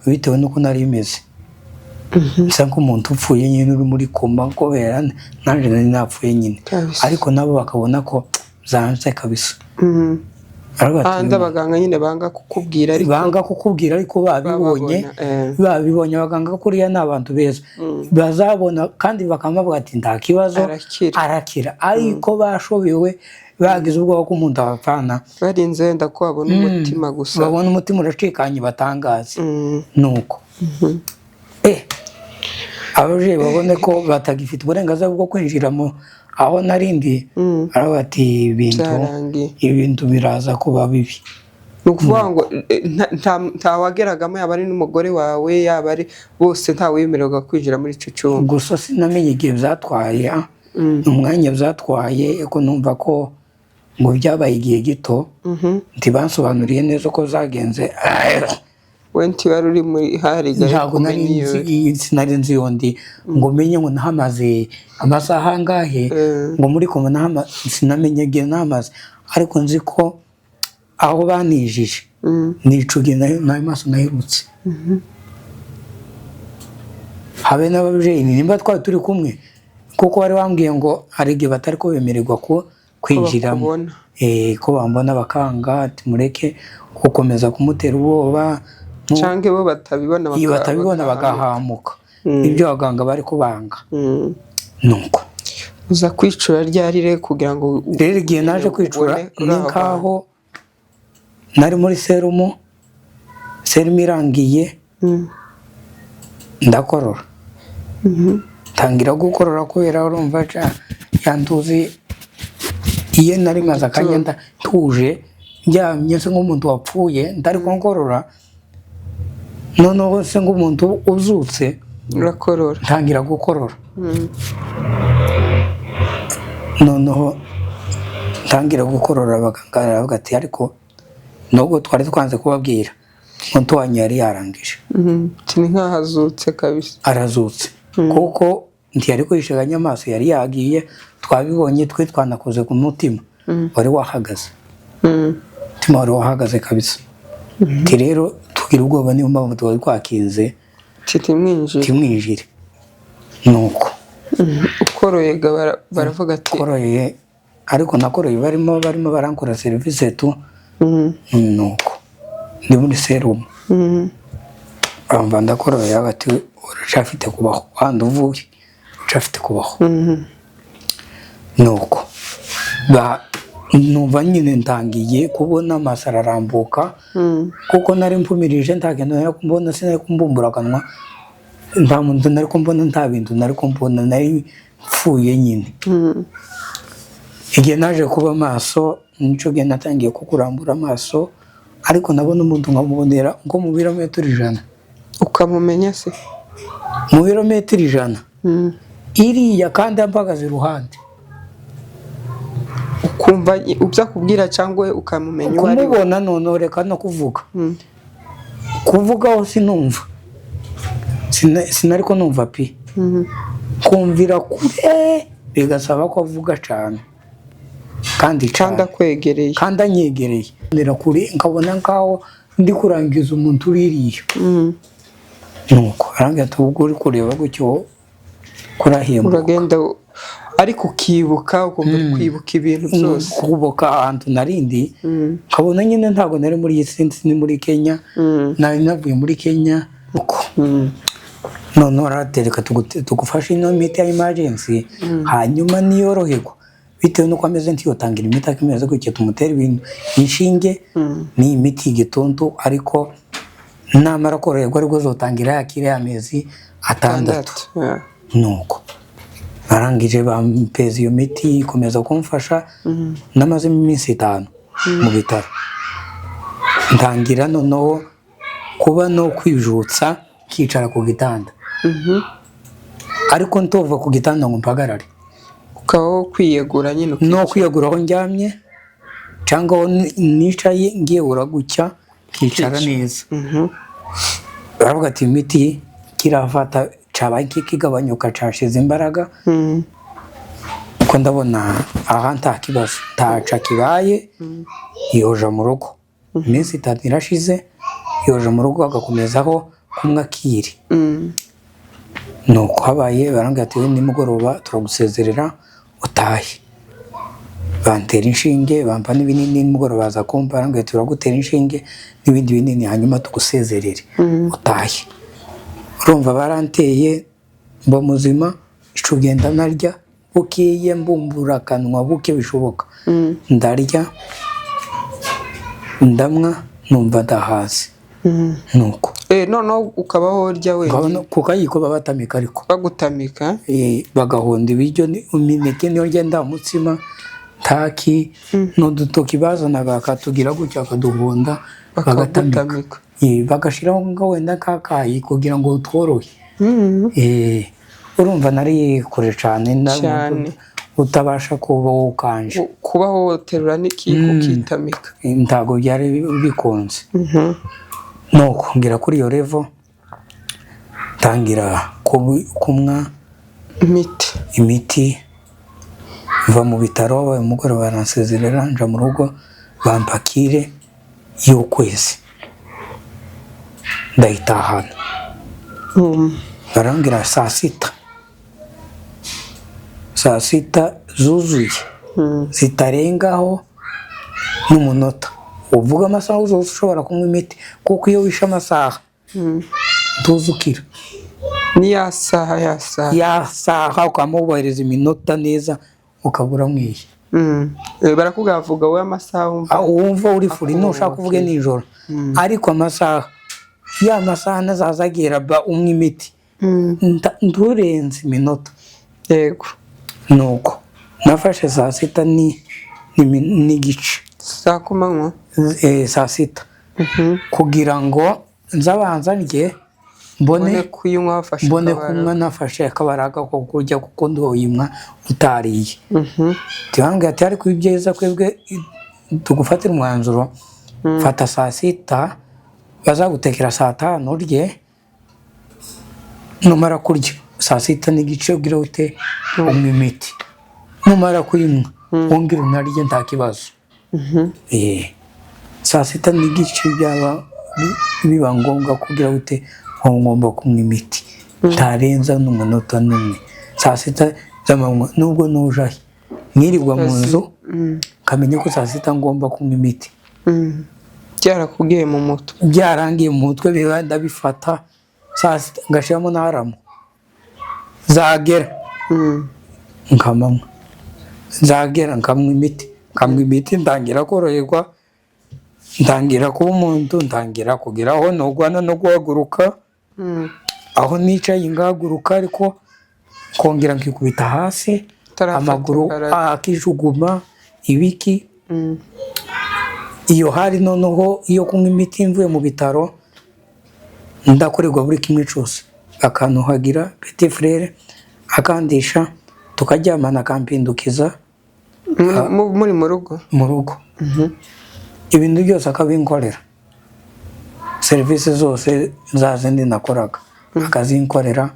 Speaker 1: Bitewe n'uko nari meze, nsa nk'umuntu upfuye nyine uri muri koma, kubera nanjye nari napfuye nyine.
Speaker 2: Kabisa.
Speaker 1: Ariko nabo bakabona ko byanze kabisa. Aravuga ati,
Speaker 2: Ahandi abaganga nyine banga kukubwira, ariko
Speaker 1: banga kukubwira, ariko babibonye.
Speaker 2: Bababona.
Speaker 1: Babibonye abaganga, kuriya ni abantu beza, bazabona kandi bakamuvuga ati nta kibazo.
Speaker 2: Arakira.
Speaker 1: Arakira, ariko bashobewe, bagize ubwoba ko umuntu abapfana.
Speaker 2: Barinze wenda ko babona umutima gusa.
Speaker 1: Babona umutima uracikanye, batangaze. Nuko ababyeyi babone ko batagifite uburenganzira bwo kwinjira mu aho narindi, baravuga ati ibintu
Speaker 2: Byarangiye.
Speaker 1: Ibintu biraza kuba bibi.
Speaker 2: Ni ukuvuga ngo nta wageragamo, yaba ari n'umugore wawe, yaba ari bose, nta wemererwa kwinjira muri icyo cyumba.
Speaker 1: Gusa sinamenye igihe byatwaye, umwanya byatwaye, ko numva ko ngo byabaye igihe gito. Ntibansobanuriye neza uko zagenze.
Speaker 2: We ntiwari uri muri hariga?
Speaker 1: Ntabwo nari nzi, sinari nzi iyo ndi, ngo menye ngo nahamaze amasaha angahe, ngo muri koma sinamenye igihe nahamaze, ariko nzi ko aho banijije nicugiye nayo maso naherutse habe n'ababyeyi nimba twari turi kumwe, kuko bari bambwiye ngo hari igihe batari ko bemererwa ko kwinjiramo.
Speaker 2: Bakubona.
Speaker 1: Ko bambona bakanga, ati mureke gukomeza kumutera ubwoba.
Speaker 2: Cyangwa bo batabibona
Speaker 1: Iyo batabibona bagahamuka, ibyo abaganga bari kubanga. Nuko
Speaker 2: Uza kwicura ryari rero kugira ngo
Speaker 1: rero igihe naje kwicura
Speaker 2: ubone uri
Speaker 1: ni
Speaker 2: aho?
Speaker 1: nkaho nari muri serumu, serumu irangiye, ndakorora, ntangira gukorora kubera urumva ya ntuzi iyo nari maze akanya ntuje, ndyamye se nk'umuntu wapfuye, ndari nkorora, noneho se nk'umuntu uzutse.
Speaker 2: Urakorora.
Speaker 1: Ntangira gukorora. Noneho ntangira gukorora, abaganga baravuga ati ariko nubwo twari twanze kubabwira, umuntu wanyu yari yarangije.
Speaker 2: Ni nkaho azutse kabisa.
Speaker 1: Arazutse, kuko ntiyari kwishiganya amaso, yari yagiye, twabibonye, twe twanakoze ku mutima, wari wahagaze. Umutima wari wahagaze kabisa. Ati rero tugira ubwoba, niyo mpamvu twari twakinze.
Speaker 2: Timwinjire.
Speaker 1: Timwinjire, nuko
Speaker 2: Ukoroye ga baravuga ati
Speaker 1: koroye, ariko nakoroye barimo barankora serivisi tu. Nuko ndi muri serumu, bamba ndakoroye, bati uracyafite kubaho, wandi uvuye uracyafite kubaho. Nuko numva nyine ntangiye kubona amaso ararambuka, kuko nari mpumirije, nta kintu nari kumbona, sinari kumbumbura akanwa, nta muntu nari kumbona, nta bintu nari kumbona, nari mfuye nyine. Igihe naje kuba maso, nico gihe natangiye kukurambura amaso, ariko nabona umuntu nkamubonera nko mu birometero 100.
Speaker 2: Ukamumenya se?
Speaker 1: Mu birometero 100 iriya, kandi ampagaze iruhande.
Speaker 2: Ukumva ibyo akubwira cyangwa ukamumenya uwo ari we?
Speaker 1: Kumubona, noneho reka no kuvuga. Kuvugaho sinumva. Sinari ko numva pi. Kumvira kure, bigasaba ko avuga cyane kandi
Speaker 2: Kandi
Speaker 1: cyane.
Speaker 2: Akwegereye.
Speaker 1: Kandi anyegereye. Ndera kure nkabona nkaho ndi kurangiza umuntu uririye. Nuko arambwira ati ubwo uri kureba gutyo kurahembuka.
Speaker 2: Uragenda ariko ukibuka, ukumva uri kwibuka ibintu byose.
Speaker 1: Kubuka ahantu narindi, nkabona nyine ntabwo nari muri iyi si, ni muri Kenya. Nari navuye muri Kenya uko. Noneho aratereka tugufashe ino miti ya emergency, hanyuma niyoroherwa bitewe n'uko ameze, ntiyotangira imiti akimeze gutya, tumutera ibintu inshinge ni imiti y'igituntu, ariko namara koroherwa aribwo zotangira yakira y'amezi 6.
Speaker 2: 6. Yeah.
Speaker 1: Nuko barangije bampeza iyo miti, ikomeza kumfasha. Namazemo iminsi 5 mu bitaro, ntangira noneho kuba no kwijutsa, nkicara ku gitanda, ariko ntova ku gitanda ngo mpagarare.
Speaker 2: Ukaba wo kwiyegura nyine.
Speaker 1: No kwiyegura aho ndyamye cyangwa aho nicaye, ngiyegura gutya nkicara neza. Baravuga ati imiti kirafata, cyabaye kikigabanyuka, cyashize imbaraga. Uko ndabona aha nta kibazo, ntaca kibaye, yoja mu rugo. Iminsi 3 irashize, yoja mu rugo, agakomezaho kumwe akiri. Nuko habaye barambwira ati nimugoroba turagusezerera utahe. Bantera inshinge, bampa n'ibinini. Nimugoroba baza kumpa, barambwira, "Turagutera inshinge n'ibindi binini, hanyuma tugusezerere utahe." Urumva baranteye, mba muzima. Ico genda narya bukeye, mbumbura akanwa buke bishoboka, ndarya, ndamwa, numva ndahaze. Nuko
Speaker 2: Noneho ukabaho urya wenyine?
Speaker 1: Nkabona ku kayiko babatamika ariko.
Speaker 2: Bagutamika?
Speaker 1: Bagahonda ibiryo, imineke niyo ngenda, umutsima taki n'udutoki bazanaga, bakatugira gutya, bakaduhonda, bagatamika.
Speaker 2: Bakagutamika.
Speaker 1: Bagashiraho nga wenda kakayi kugira ngo tworohe. Urumva nari kure cyane,
Speaker 2: Cyane.
Speaker 1: utabasha kuba ukanje.
Speaker 2: Kubaho woterura n'ikiyiko ukitamika.
Speaker 1: Ntabwo byari bikunze. Nuko ngira kuri iyo level, ntangira kumwa
Speaker 2: imiti.
Speaker 1: Imiti. Mva mu bitaro, wabaye umugoroba, baransezerera, nja mu rugo, bampa cure y'ukwezi, ndayitahana. Barambwira saa sita, saa sita zuzuye, zitarengaho n'umunota, uvuga amasaha zose ushobora kunywa imiti, kuko iyo wishe amasaha ntuzukira.
Speaker 2: Ni ya saha, ya saha.
Speaker 1: Ya saha, ukamubahiriza iminota neza, ukabura mwiye.
Speaker 2: Barakubwira, vuga wowe amasaha wumva.
Speaker 1: Ah, wumva uri free, nushaka uvuge nijoro, ariko amasaha, ya masaha nazaza agera, ba unywa imiti. Nturenze iminota. Nuko nafashe saa sita n'igice.
Speaker 2: Saa kumanywa?
Speaker 1: Saa sita, kugira ngo nzabanza ndye, mbone
Speaker 2: mbone kuyinywa wafashe
Speaker 1: mbone
Speaker 2: akabaraga.
Speaker 1: Kunywa nafashe akabaraga ko kurya, kuko ndoyimwa utariye. Tibambwira ati, ariko ibyiza twebwe tugufatira umwanzuro, fata saa sita, bazagutekera saa tanu urye, numara kurya saa sita n'igice ugira ute? Unywa imiti. Numara kuyinywa wongere unarye, nta kibazo. Saa sita n'igice byaba biba ngombwa kugira ute? Ngomba kunywa imiti, ntarenza n'umunota n'umwe, saa sita z'amanywa, nubwo nujahe mwirirwa mu nzu, nkamenya ko saa sita ngomba kunywa imiti.
Speaker 2: Byarakubwiye mu mutwe.
Speaker 1: Byarangiye mu mutwe, biba ndabifata saa sita, ngashyiramo n'alarm, zagera nkamanywa, nzagera nkanywa imiti, nkanywa imiti, ntangira koroherwa, ntangira kuba umuntu, ntangira kugira aho nogwana no guhaguruka. Aho nicaye ngahaguruka, ariko nkongera nkikubita hasi.
Speaker 2: Utarafata
Speaker 1: amaguru
Speaker 2: imbaraga.
Speaker 1: Akijuguma ibiki. Iyo hari noneho iyo kunywa imiti, mvuye mu bitaro, ndakorerwa buri kimwe cyose, akantuhagira, petit frère akandisha, tukaryamana, akampindukiza.
Speaker 2: Muri mu rugo?
Speaker 1: Mu rugo. Ibintu byose akabinkorera, serivisi zose za zindi nakoraga akazinkorera,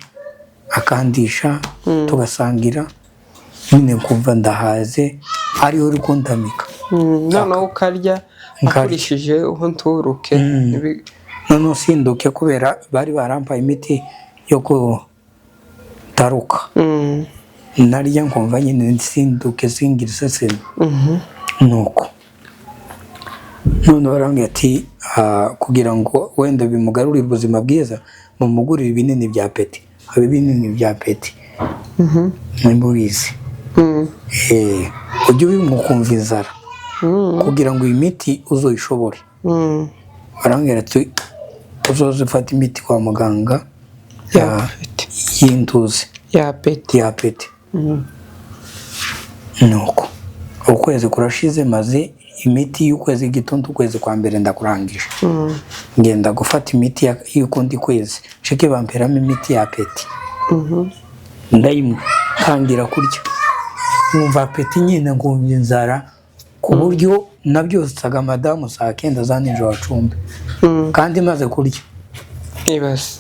Speaker 1: akandisha, tugasangira nyine, nkumva ndahaze, ariwe uri kundamika.
Speaker 2: Noneho ukarya?
Speaker 1: Nkarya.
Speaker 2: Akurishije uho nturuke.
Speaker 1: Noneho sinduke, kubera bari barampaye imiti yo kutaruka. Narya nkumva nyine sinduke, singira isesemi. Nuko none barambwira ati, "Ah, kugira ngo wenda bimugarurire ubuzima bwiza, mumugurire ibinini bya appétit." Haba ibinini bya appétit, nimba ubizi. Ujye ubinywa ukumva inzara, kugira ngo iyi miti uzoyishobore. Barambwira ati, uzoze ufata imiti kwa muganga
Speaker 2: ya appétit.
Speaker 1: Y'intuzi.
Speaker 2: Ya appétit.
Speaker 1: Ya appétit. Nuko ukwezi kurashize, maze imiti y'ukwezi igitondo, ukwezi kwa mbere ndakurangije. Ngenda gufata imiti y'ukundi kwezi, nshike bamperamo imiti ya appétit. Ndayinywa, ntangira kurya, nkumva appétit nyine, nkumva inzara, ku buryo nabyutsaga madamu saa kenda za nijoro acumbi, kandi maze kurya.
Speaker 2: Ibaze.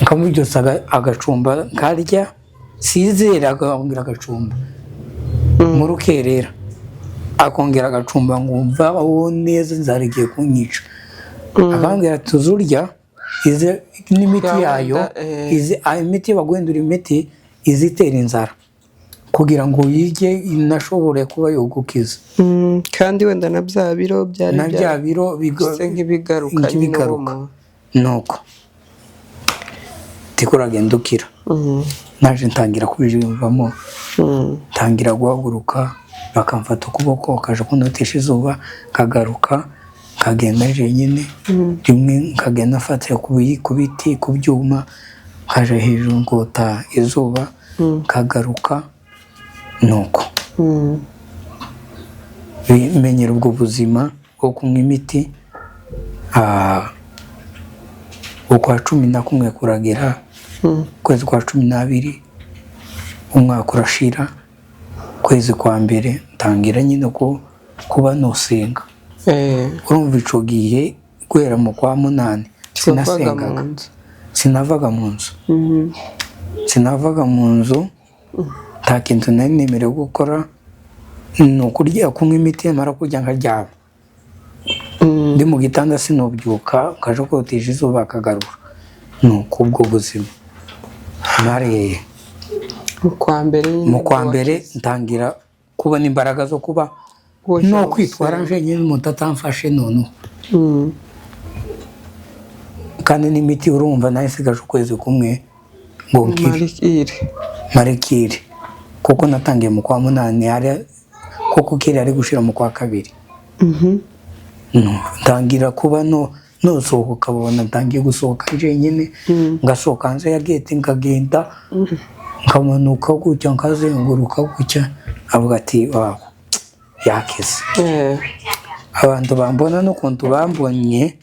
Speaker 1: Nkamubyutsa agacumba, nkarya, sizera, akongera agacumba mu rukerera, akongera agacumba, nkumva aho neza inzara igiye kunyica, akambwira ati, tuzurya izi n'imiti
Speaker 2: Ya
Speaker 1: yayo.
Speaker 2: wenda.
Speaker 1: Izi imiti baguhindura, imiti izitera inzara. Kugira ngo uyirye inashobore kuba yogukiza.
Speaker 2: Kandi wenda na bya biro byari
Speaker 1: Na bya biro
Speaker 2: bisa nk'ibigaruka nyine uwo
Speaker 1: nk'ibigaruka.
Speaker 2: muntu.
Speaker 1: Nuko tiko uragenda ukira. Naje ntangira kubijyumvamo, ntangira guhaguruka, bakamfata ukuboko, bakaja kunotesha izuba, nkagaruka nkagenda jenyine. Rimwe nkagenda mfata ku biti, ku byuma, nkaja hejuru nkota izuba, nkagaruka. Nuko menyera ubwo buzima bwo kunywa imiti. Ukwa 11 kuragera, ukwezi kwa 12, umwaka urashira, ukwezi kwa mbere ntangira nyine ko kuba nosenga. Urumva ico gihe guhera mu kwa munani
Speaker 2: Wavaga mu
Speaker 1: sinasengaga.
Speaker 2: nzu?
Speaker 1: Sinavaga mu nzu. Sinavaga mu nzu, nta kintu nari nemerewe gukora, ni ukurya, kunywa imiti, namara kurya nkaryama. Ndi mu gitanda sinobyuka, nkaja kotesha izuba akagarura. Ni uko ubwo buzima mare.
Speaker 2: Mu kwa mbere nyine
Speaker 1: Mu kwa
Speaker 2: nibwo
Speaker 1: mbere
Speaker 2: wakize.
Speaker 1: ntangira kubona imbaraga zo kuba
Speaker 2: Woja
Speaker 1: no kwitwara
Speaker 2: gusenga.
Speaker 1: njenyine, umuntu atamfashe noneho. Kandi n'imiti urumva nayo isigaje ukwezi kumwe ngo nkire.
Speaker 2: Marikire.
Speaker 1: Marekire, kuko natangiye mu kwa munani, hari kuko kiri ari gushira mu kwa kabiri. No, ntangira kuba no nosohoka, babona ntangiye gusohoka jenyine, ngasohoka hanze ya gate, nkagenda nkamanuka gutya, nkazenguruka gutya, avuga ati: "Wawe yakize." Abantu bambona n'ukuntu bambonye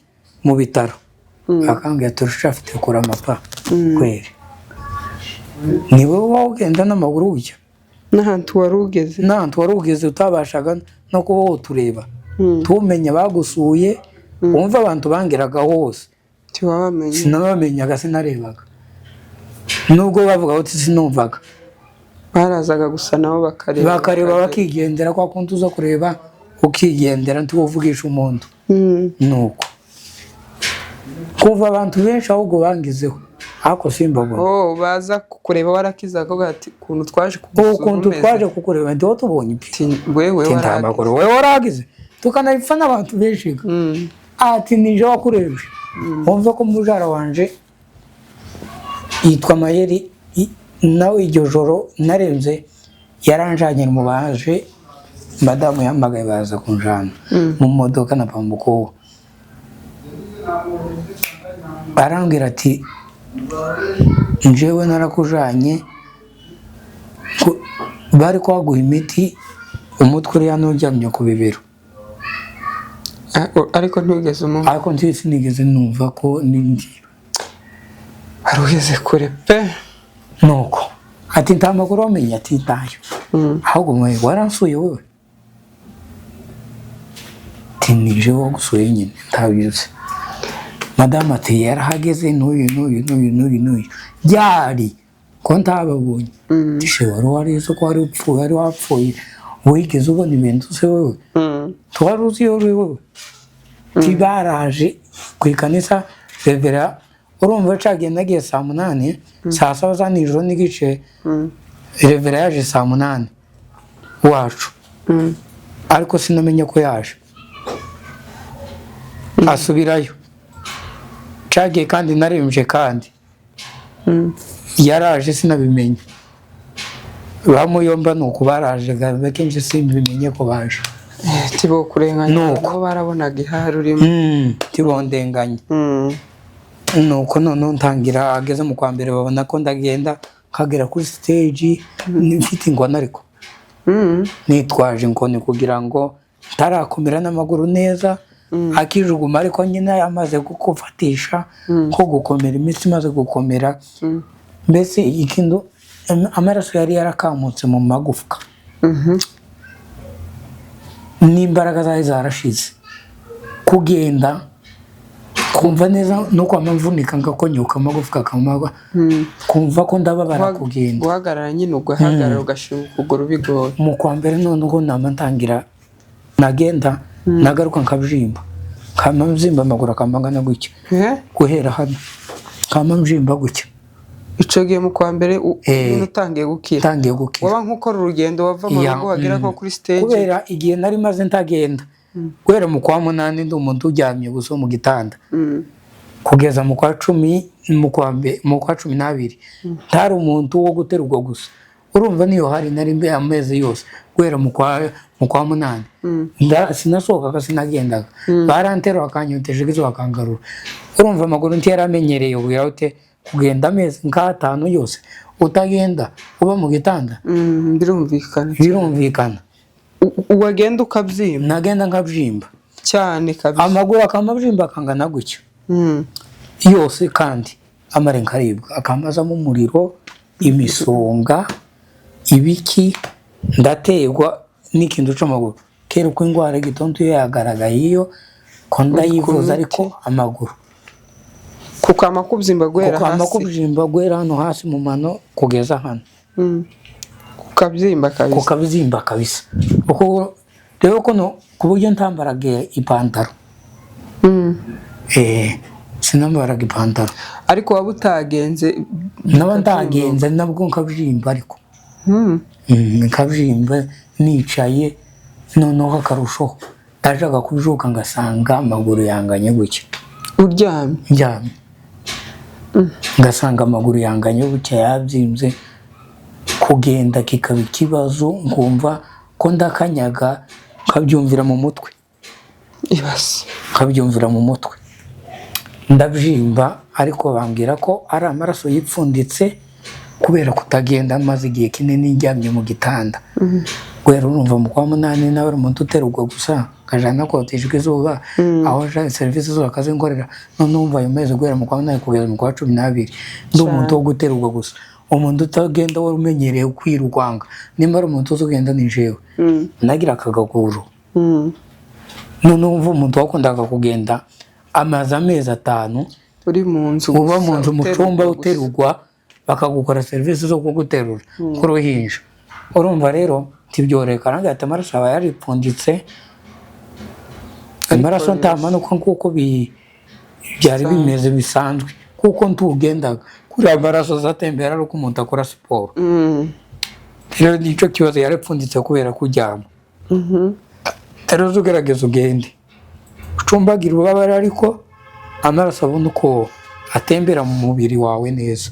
Speaker 1: mu bitaro, bakambwira: "Turashafite kurama pa kweri, ni wowe wowe ugenda n'amaguru ujya
Speaker 2: N'ahantu wari ugeze.
Speaker 1: N'ahantu wari ugeze utabashaga no kuba wotureba, tumenye bagusuye, wumva abantu bangeraga hose."
Speaker 2: Ntiwabamenye?
Speaker 1: Sinabamenyaga, sinarebaga, nubwo bavuga bati sinumvaga.
Speaker 2: Barazaga gusa nabo bakareba.
Speaker 1: Bakareba bakigendera, kwa kundi uza kureba ukigendera, ntiwuvugisha umuntu. Nuko kuva abantu benshi ahubwo bangizeho, ariko simbabona.
Speaker 2: Oh, baza kukureba warakiza, akavuga ati: "Ukuntu twaje kugusura
Speaker 1: Ukuntu
Speaker 2: umeze."
Speaker 1: twaje kukureba ndiho tubonye ipi.
Speaker 2: Ati: "Wewe
Speaker 1: Ati: "Nta
Speaker 2: waragize."
Speaker 1: maguru wowe waragize, tukanabipfa n'abantu benshi. Ati: "Nije wakurebye." Wumva ko mujara wanje yitwa Mayeri, nawe iryo joro narenze yaranjanye mu baje, madamu yahamagaye baza kunjana mu modoka na pambuko, arambwira ati: "Njyewe narakujanye bari kwaguha imiti, umutwe uri hano uryamye ku bibero."
Speaker 2: Ariko ntiwigeze umubona?
Speaker 1: Ariko nti sinigeze numva ko nindi.
Speaker 2: Wari ugeze kure pe.
Speaker 1: Nuko ati: "Nta makuru wamenye?" Ati: "Ntayo." "Ahubwo mwe waransuye wowe?" Ati: "Nije wagusuye nyine, ntabizi." Madamu ati: "Yarahageze n'uyu n'uyu n'uyu n'uyu n'uyu ryari ko ntababonye?" Ati: "Wari warize ko wari upfuye, wari wapfuye, wigeze ubona ibintu se wowe? Twari uzi iyo uri wowe?" Tibaraje ku ikanisa, revera urumva cagiye, nagiye saa 8, saa 7 za nijoro n'igice. Revera yaje saa 8 wacu, ariko sinamenye ko yaje, asubirayo. Cagiye kandi naremje, kandi yaraje sinabimenye. Bamuyomba nuko baraje kenshi simbimenye ko baje.
Speaker 2: Tibo kurenganya.
Speaker 1: Nuko.
Speaker 2: Nabo barabonaga ihari urimo.
Speaker 1: Tibondenganye. Nuko noneho ntangira, ageze mu kwa mbere babona ko ndagenda nkagera kuri stage mfite ingona, ariko nitwaje inkoni kugira ngo ntarakomera n'amaguru neza, akijuguma, ariko nyine amaze kugufatisha ko gukomera, imitsi imaze gukomera. Mbese ikintu amaraso yari yarakamutse mu magufwa, n'imbaraga zari zarashize, kugenda kumva neza no kwama mvunika, ngakonyoka amagufwa akamagwa, kumva ko ndababara kugenda.
Speaker 2: Guhagarara nyine, ugahagarara ugashinga ukuguru bigoye.
Speaker 1: Mu kwa mbere noneho nama ntangira nagenda, nagaruka nkabyimba, nkama mbyimba amaguru akamba angana gutya.
Speaker 2: Eh?
Speaker 1: Guhera hano nkama mbyimba gutya.
Speaker 2: Ico gihe mu kwa mbere
Speaker 1: Eh.
Speaker 2: nyine utangiye gukira?
Speaker 1: Ntangiye gukira.
Speaker 2: Waba nk'ukora urugendo, wava mu
Speaker 1: Ya,
Speaker 2: rugo wagera nko kuri stage?
Speaker 1: Kubera igihe nari maze ntagenda, guhera mu kwa munani ndi umuntu uryamye gusa mu gitanda, kugeza mu kwa 10, mu kwa 12 ntari umuntu wo guterurwa gusa. Urumva niyo hari nari mbe amezi yose guhera mu kwa munani, sinasohokaga, sinagendaga, baranterura bakanyoteje izuba bakangarura. Urumva amaguru ntiyaramenyereye ubwira ute kugenda amezi nk'atanu yose utagenda, uba mu gitanda.
Speaker 2: Birumvikana.
Speaker 1: Birumvikana.
Speaker 2: Wagenda ukabyimba?
Speaker 1: Nagenda nkabyimba.
Speaker 2: Cyane kabisa.
Speaker 1: Amaguru akamabyimba akangana gutya yose, kandi amara nkaribwa, akamazamo umuriro, imisonga, ibiki, ndaterwa n'ikintu c'amaguru. Kera uko indwara y'igituntu iyo yagaragaye, iyo ko ndayivuza, ariko amaguru
Speaker 2: Kukama kubyimba guhera
Speaker 1: kukama
Speaker 2: hasi?
Speaker 1: Kubyimba guhera hano hasi mu mano kugeza hano.
Speaker 2: Kukabyimba kabisa.
Speaker 1: Kukabyimba kabisa. Kuko rero kuno ku buryo ntambaraga ipantaro. Sinambaraga ipantaro.
Speaker 2: Ariko waba utagenze?
Speaker 1: Naba ntagenze nabwo nkabyimba ariko. Nkabyimba nicaye, noneho akarushaho ndashaka kubyuka ngasanga amaguru yanganye gutya.
Speaker 2: Uryamye?
Speaker 1: Ndyamye ngasanga amaguru yanganye gutya, yabyimbye, kugenda kikaba ikibazo, nkumva ko ndakanyaga nkabyumvira mu mutwe.
Speaker 2: Ibase.
Speaker 1: Nkabyumvira mu mutwe, ndabyimba, ariko bambwira ko ari amaraso yipfunditse kubera kutagenda maze igihe kinini ndyamye mu gitanda. Guhera urumva mu kwa munani nawe ari umuntu uterurwa gusa, nkajana koteshwa izuba aho aje serivisi zose akazinkorera. None umva ayo mezi guhera mu kwa munani kugeza mu kwa 12 ndi umuntu wo guterurwa gusa, umuntu utagenda wari umenyereye kwirwanga. Nimba ari umuntu uzi ugenda ni jewe, nagira akagaguru. None umva umuntu wakundaga kugenda amaze amezi 5
Speaker 2: Uri mu nzu
Speaker 1: uba
Speaker 2: gusa,
Speaker 1: mu nzu mu cyumba,
Speaker 2: uterurwa gusa.
Speaker 1: Uterurwa, bakagukora serivisi zo kuguterura k'uruhinja. Urumva rero ntibyoreka nange ati amaraso aba yaripfunditse, amaraso ntamanuka nk'uko byari bimeze bisanzwe, kuko ntugendaga kuriya amaraso azatembera ari uko umuntu akora siporo. Rero nicyo kibazo, yaripfunditse kubera kuryama. Rero uza ugerageza ugende ucumbagira ububabare, ariko amaraso abona uko atembera mu mubiri wawe neza.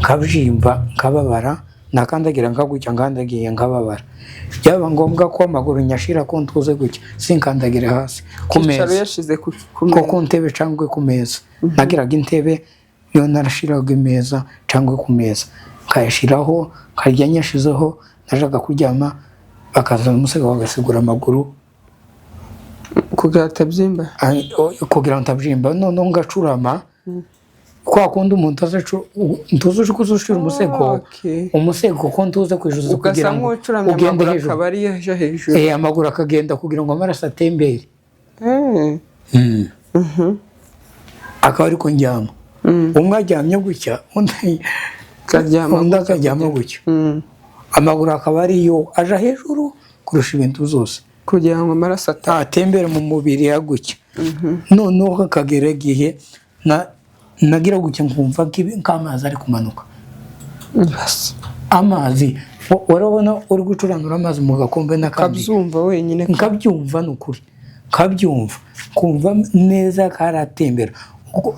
Speaker 1: Nkabyimba, nkababara, nakandagira nkagutya, nkandagiye nkababara, byaba ngombwa ko amaguru nyashira ko ntuze gutya, sinkandagire hasi ku
Speaker 2: Icyicaro
Speaker 1: meza
Speaker 2: yashize ku
Speaker 1: ko
Speaker 2: meza.
Speaker 1: Ku ntebe cyangwa ku meza. Nagiraga intebe niyo narashiraga imeza cyangwa ku meza nkayashiraho, nkarya nyashizeho. Najyaga kuryama bakazana umusego bagasigura amaguru.
Speaker 2: Kugira atabyimba.
Speaker 1: Kugira ngo ntabyimba. Noneho ngacurama kwa kundi umuntu aza ntuzi uko uzushira umusego. Umusego ko ntuze kwijuza
Speaker 2: Ugasa
Speaker 1: kugira ngo
Speaker 2: nk'ucuramye,
Speaker 1: ugende
Speaker 2: amaguru
Speaker 1: hejuru.
Speaker 2: akaba ariyo aja hejuru.
Speaker 1: Amaguru akagenda kugira ngo amaraso atembere. Akaba ariko ndyama, umwe aryamye gutya, undi
Speaker 2: Ukaryama
Speaker 1: undi
Speaker 2: gutya.
Speaker 1: Akaryama gutya, amaguru akaba ariyo aja hejuru kurusha ibintu zose.
Speaker 2: Kugira ngo amaraso
Speaker 1: atembere mu mubiri ya gutya. Noneho akagera igihe nagira gutya nkumva nk'amazi ari kumanuka.
Speaker 2: Ibase.
Speaker 1: Amazi warabona uri gucuranura amazi mu gakombe n'akandi.
Speaker 2: Ukabyumva wenyine.
Speaker 1: Nkabyumva, ni ukuri nkabyumva, kumva neza karatembera.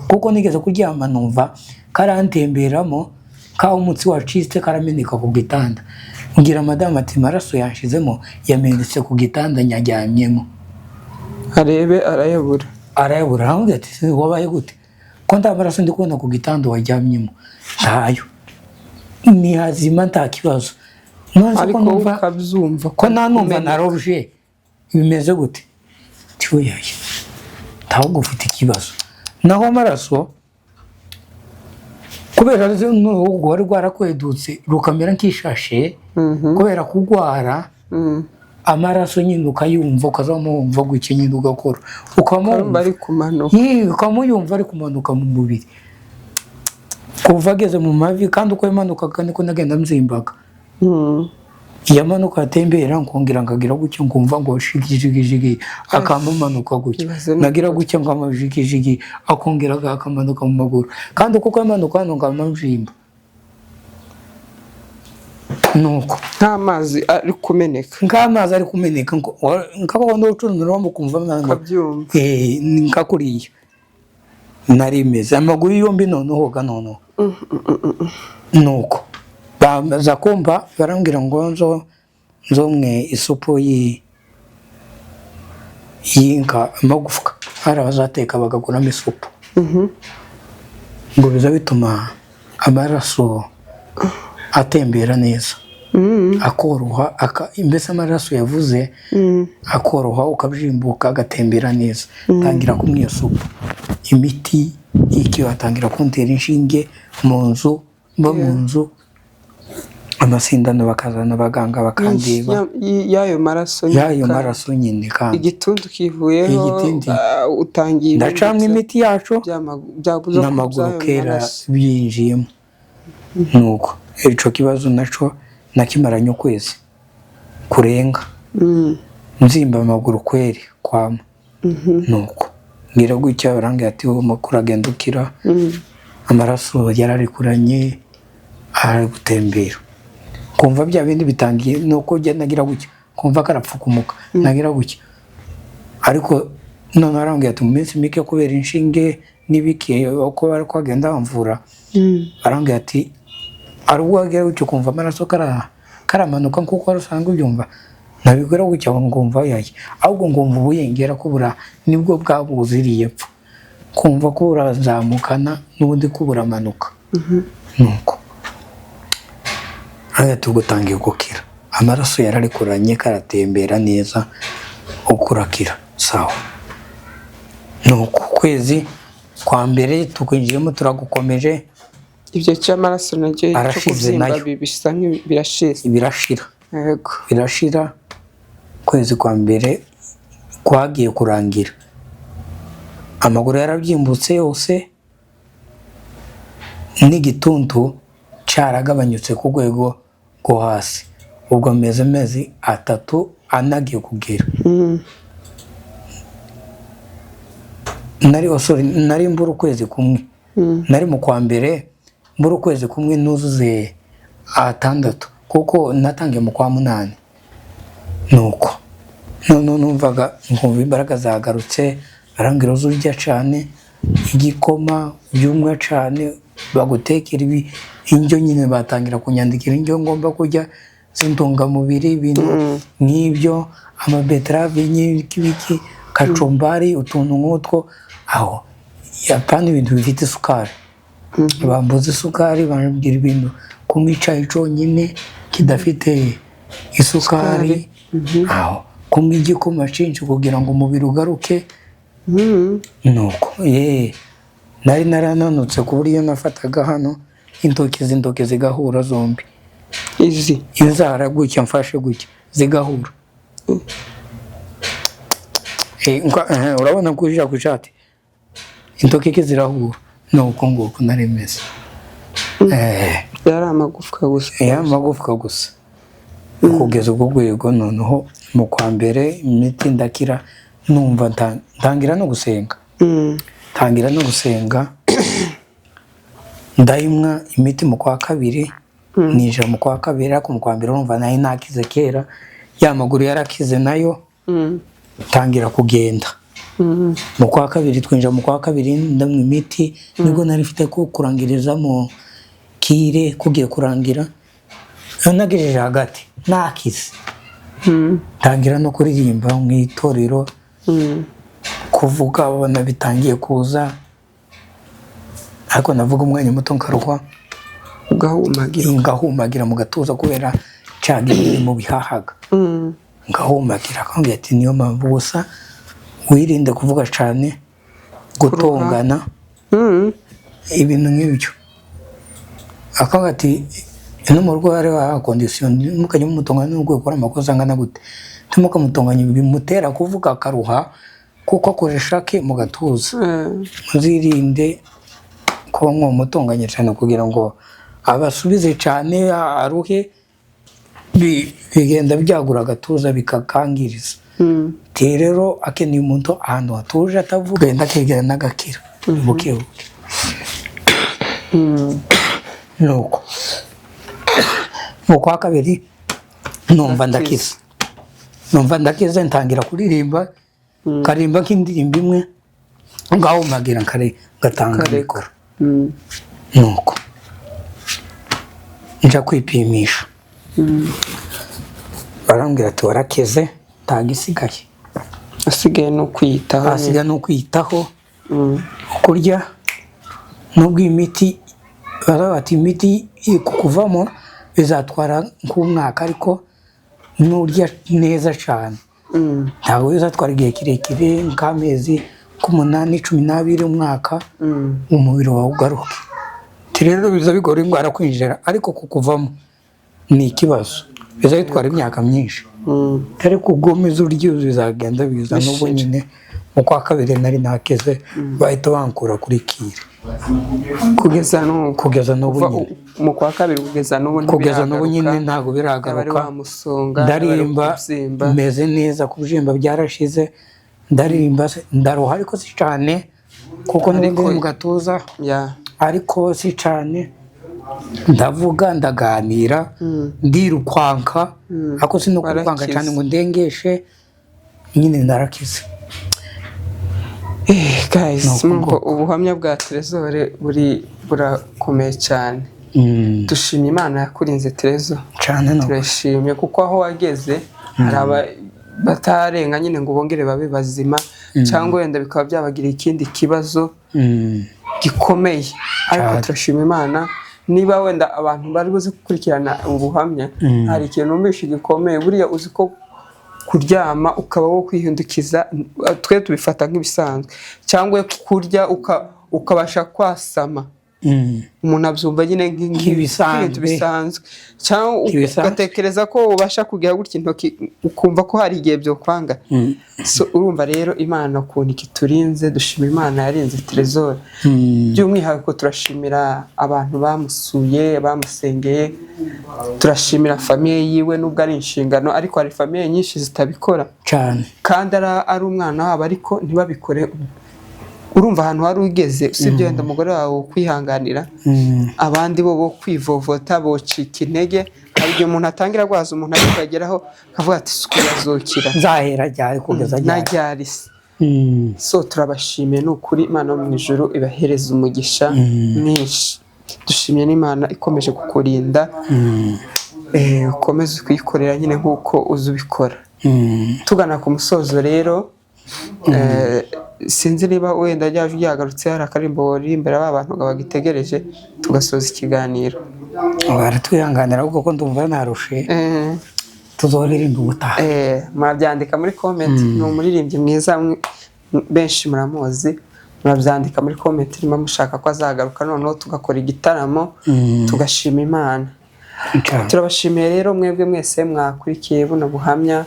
Speaker 1: Kuko nigeze kuryama numva karantemberamo, kaho umutsi wacitse karameneka ku gitanda, mbwira madamu ati amaraso yanshizemo yamenetse ku gitanda nyajyamyemo.
Speaker 2: Arebe arayabura.
Speaker 1: Arayabura, aramubwira ati: "Se, wabaye gute ko nta maraso ndi kubona ku gitanda wajyamyemo?" Ntayo, ni hazima, nta kibazo. None se ko
Speaker 2: Ariko
Speaker 1: numva
Speaker 2: ukabyumva
Speaker 1: ko nta numva
Speaker 2: kumeneka.
Speaker 1: Naroruje, bimeze gute? Tiweyaye, ntabwo ufite ikibazo. Naho amaraso kubera n'uruhu rwari rwarakwedutse rukamera nk'ishashe kubera kurwara, amaraso nyine ukayumva, ukazamwumva gutya nyine, ugakora
Speaker 2: Ukarumva
Speaker 1: ukamwumva
Speaker 2: ari kumanuka.
Speaker 1: Yee, ukamuyumva ari kumanuka mu mubiri kuva ageze mu mavi, kandi uko yamanukaga niko nagenda mzimbaga. Yamanuka atembera, nkongera nkagira gutya, nkumva ngo shigi shigi shigi, akamanuka gutya.
Speaker 2: Ibaze ni
Speaker 1: Nagira gutya ngo jigi jigi, akongera akamanuka mu maguru, kandi uko kamanuka hano nkamajimba nuko.
Speaker 2: Nk'amazi ari kumeneka.
Speaker 1: Nk'amazi ari kumeneka, nkabaho n'urucundura mukumva.
Speaker 2: Ukabyumva.
Speaker 1: Eh, nka kuriya nari meze amaguru yombi. Noneho ga noneho nuko baza kumva barambwira ngo nzomwe isupu y'inka, amagufwa hari abazateka bagakuramo isupu, ngo biza bituma amaraso atembera neza, akoroha, mbese amaraso yavuze akoroha, ukabyimbuka, agatembera neza. Tangira kunywa iyo supu, imiti iki, batangira kuntera inshinge mu nzu, mba mu nzu amasindano, bakazana abaganga bakandeba.
Speaker 2: Y'ayo maraso nyine.
Speaker 1: Y'ayo maraso nyine kandi.
Speaker 2: Igituntu kivuyeho.
Speaker 1: Igitindi.
Speaker 2: Utangiye ibindi.
Speaker 1: Ndacamwa imiti yacu. N'amaguru
Speaker 2: by'ayo
Speaker 1: kera
Speaker 2: maraso.
Speaker 1: Byinjiyemo. Nuko ico kibazo naco nakimaranye ukwezi kurenga, nzimba amaguru kweri kwama. Nuko ngira gutya barambwira ati: "Wowe amakuru agenda ukira." Amaraso yararikuranye, ari gutembera, kumva bya bindi bitangiye. Nuko njya nagira gutya kumva karapfukumuka, nagira gutya. Ariko none arambwira ati mu minsi mike, kubera inshinge n'ibiki, uko bari kwagenda bamvura, arambwira ati ari ubwo wagira gutya ukumva amaraso karamanuka nkuko wari usanzwe ubyumva. Nabigura gutya ngumva yaye, ahubwo ngumva ubuyengera kubura nibwo bwabuziriye epfo, kumva ko burazamukana n'ubundi ko buramanuka. Nuko aya tugutangiye gukira, amaraso yararikuranye, karatembera neza, ukurakira sawa. Nuko ukwezi kwa mbere tukwinjiyemo, turagukomeje.
Speaker 2: Ibyo cy'amaraso nacyo cyo
Speaker 1: Arashize
Speaker 2: kubyimba
Speaker 1: nayo.
Speaker 2: Bisa nk'ibirashize.
Speaker 1: Birashira.
Speaker 2: Yego.
Speaker 1: Birashira. Ukwezi kwa mbere kwagiye kurangira, amaguru yarabyimbutse yose, n'igituntu cyaragabanyutse ku rwego rwo hasi. Ubwo amezi 3 anagiye kugera, nari, oh, sorry, nari mbura ukwezi kumwe, nari mu kwa mbere, mbura ukwezi kumwe nuzuze 6, kuko natangiye mu kwa munani. Nuko none numvaga nkumva imbaraga zagarutse. Barambwira uze urya cyane igikoma, ujye cyane, bagutekera ibi indyo nyine. Batangira kunyandikira indyo ngomba kurya z'intungamubiri, ibintu nk'ibyo, amabeterave n'ibiki, kacumbari, utuntu nk'utwo aho, apana ibintu bifite isukari. Bambuza isukari, bambwira ibintu kunywa icyayi cyonyine kidafite isukari, aho kunywa igikoma cyinshi kugira ngo umubiri ugaruke. Nuko ye nari narananutse ku buryo nafataga hano intoki, izi ntoki zigahura zombi.
Speaker 2: Izi?
Speaker 1: Inzara gutya, mfashe gutya zigahura. Urabona ko ujya ku ishati intoki ke zirahura, ni uko nguko nari meze.
Speaker 2: Yari amagufwa gusa.
Speaker 1: Ya amagufwa gusa kugeza ubwo rwego. Noneho mu kwa mbere imiti ndakira, numva ntangira no gusenga. Ntangira no gusenga, ndayimwa imiti mu kwa kabiri, ninjira mu kwa kabiri. Ariko mu kwa mbere urumva nari nakize kera, ya maguru yarakize nayo, ntangira kugenda. Mu kwa kabiri, twinjira mu kwa kabiri, ndanywa imiti, nibwo nari mfite ko kurangirizamo kire kugiye kurangira, nagejeje hagati nakize, ntangira no kuririmba mu itorero, kuvuga babona bitangiye kuza, ariko navuga umwanya muto nkaruhwa.
Speaker 2: Ugahumagira.
Speaker 1: Ngahumagira mu gatuza kubera cya gihe mu bihahaga, ngahumagira. Akambwira ati niyo mpamvu gusa wirinde kuvuga cyane, gutongana, ibintu nk'ibyo. Akavuga ati no mu rugo hari condition, ntimukajye mumutonganya n'ubwo gukora amakosa angana gute, ntimukamutonganya, bimutera kuvuga akaruha kuko akoresha ke mu gatuza. Muzirinde kuba mwamutonganya cyane kugira ngo abasubize cyane aruhe. Bigenda byagura agatuza, bikakangiriza. Ti rero akeneye umuntu ahantu hatuje, atavuga, genda akegera n'agakira buke buke. Nuko mu kwa kabiri numva ndakize, numva ndakize, ntangira kuririmba, nkaririmba nk'indirimbo imwe ngaho mpagira nkare ngatanga
Speaker 2: Ukareka.
Speaker 1: Mikoro. Nuko nja kwipimisha, barambwira ati: "Warakize, ntabwo isigaye."
Speaker 2: Asigaye ni ukwiyitaho.
Speaker 1: Hasigaye ni ukwiyitaho, kurya, nubwo imiti baravuga bati imiti iri kukuvamo bizatwara nk'umwaka, ariko nurya neza cyane ntabwo bizatwara igihe kirekire, nk'amezi nk'umunani, 12, umwaka, umubiri wawe ugaruke. Ati rero biza bigora indwara kwinjira, ariko kukuvamo ni ikibazo, biza bitwara imyaka myinshi, ariko ugomeza urya bizagenda biza. N'ubwo
Speaker 2: Bishira.
Speaker 1: Nyine mu kwa kabiri nari nakize, bahita bankura kuri kire.
Speaker 2: Kugeza n'ubu?
Speaker 1: Kugeza n'ubu.
Speaker 2: Kuva
Speaker 1: Nyine.
Speaker 2: Mu kwa kabiri kugeza n'ubu?
Speaker 1: Kugeza n'ubu nyine.
Speaker 2: Ntibiragaruka.
Speaker 1: Ntabwo
Speaker 2: Yaba ari
Speaker 1: biragaruka.
Speaker 2: wa musonga, yaba ari
Speaker 1: Ndarimba,
Speaker 2: kubyimba.
Speaker 1: meze neza, kubyimba byarashize, ndaririmba, ndaruha ariko si cyane kuko n'ubundi
Speaker 2: Ariko-
Speaker 1: mu gatuza,
Speaker 2: ya
Speaker 1: ariko si cyane. Ndavuga, ndaganira, ndirukwanka, ariko si no kwirukanka
Speaker 2: Warakize.
Speaker 1: cyane ngo ndengeshe. Nyine ndarakize.
Speaker 2: Guys,
Speaker 1: Ni uko
Speaker 2: murumva
Speaker 1: nguko.
Speaker 2: ubuhamya bwa Tresor buri burakomeye cyane. Dushimye Imana yakurinze, Tresor.
Speaker 1: Cyane no
Speaker 2: Turashimye kuko aho wageze hari batarenga nyine ngo bongere babe bazima, cyangwa wenda bikaba byabagira ikindi kibazo gikomeye, ariko
Speaker 1: Cyane.
Speaker 2: turashima Imana. Niba wenda abantu bari buze gukurikirana ubu buhamya, hari ikintu numvishe gikomeye. Buriya uzi ko kuryama ukaba wo kwihindukiza, twe tubifata nk'ibisanzwe, cyangwa kurya ukabasha kwasama, umuntu abyumva nyine
Speaker 1: Nk'ibisanzwe.
Speaker 2: nk'ibintu bisanzwe, cyangwa
Speaker 1: Nk'ibisanzwe.
Speaker 2: ugatekereza ko ubasha kugira gutya intoki, ukumva ko hari igihe byokwanga. So urumva rero Imana ukuntu ikiturinze. Dushima Imana yarinze Tresor. By'umwihariko turashimira abantu bamusuye, bamusengeye. Turashimira famille yiwe, nubwo ari inshingano, ariko hari famille nyinshi zitabikora
Speaker 1: Cyane.
Speaker 2: kandi ari umwana wabo, ariko ntibabikore. Urumva ahantu wari ugeze, usibye wenda umugore wawe kwihanganira, abandi bo kwivovota, bocika intege. Hari igihe umuntu atangira arwaza umuntu, ariko yageraho akavuga ati: "Suku yazukira
Speaker 1: Nzahera ryari, kugeza ryari?"
Speaker 2: Najyari se? So turabashimiye, ni ukuri Imana yo mu ijuru ibahereza umugisha mwinshi. Dushimye n'Imana ikomeje kukurinda. Ukomeze kuyikorera nyine nk'uko uzi ubikora. Tugana ku musozo rero, sinzi niba wenda ryaje ryagarutse, hari akaririmbo waririmbira ba bantu ngo bagitegereje, tugasoza ikiganiro.
Speaker 1: Baratwihanganira ahubwo ko ndumva narushe. Tuzoririmba ubutaha.
Speaker 2: Murabyandika muri comment. Ni umuririmbyi mwiza, benshi muramuzi. Murabyandika muri comment niba mushaka ko azagaruka, noneho tugakora igitaramo, tugashima Imana.
Speaker 1: Cyane.
Speaker 2: Turabashimiye rero mwebwe mwese mwakurikiye buno buhamya.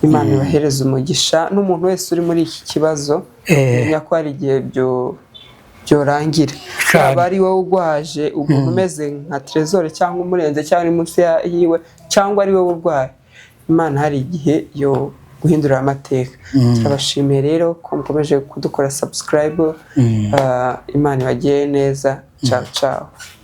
Speaker 2: Imana ibahereze umugisha, n'umuntu wese uri muri iki kibazo, menya ko hari igihe byorangira.
Speaker 1: Cyane.
Speaker 2: Yaba ari wowe urwaje umuntu umeze nka Tresor, cyangwa umurenze, cyangwa uri munsi yiwe, cyangwa ari wowe urwaye, Imana hari igihe yo guhindura amateka. Turabashimiye rero ko mukomeje kudukora subscribe. Imana ibagire neza. Ciao ciao.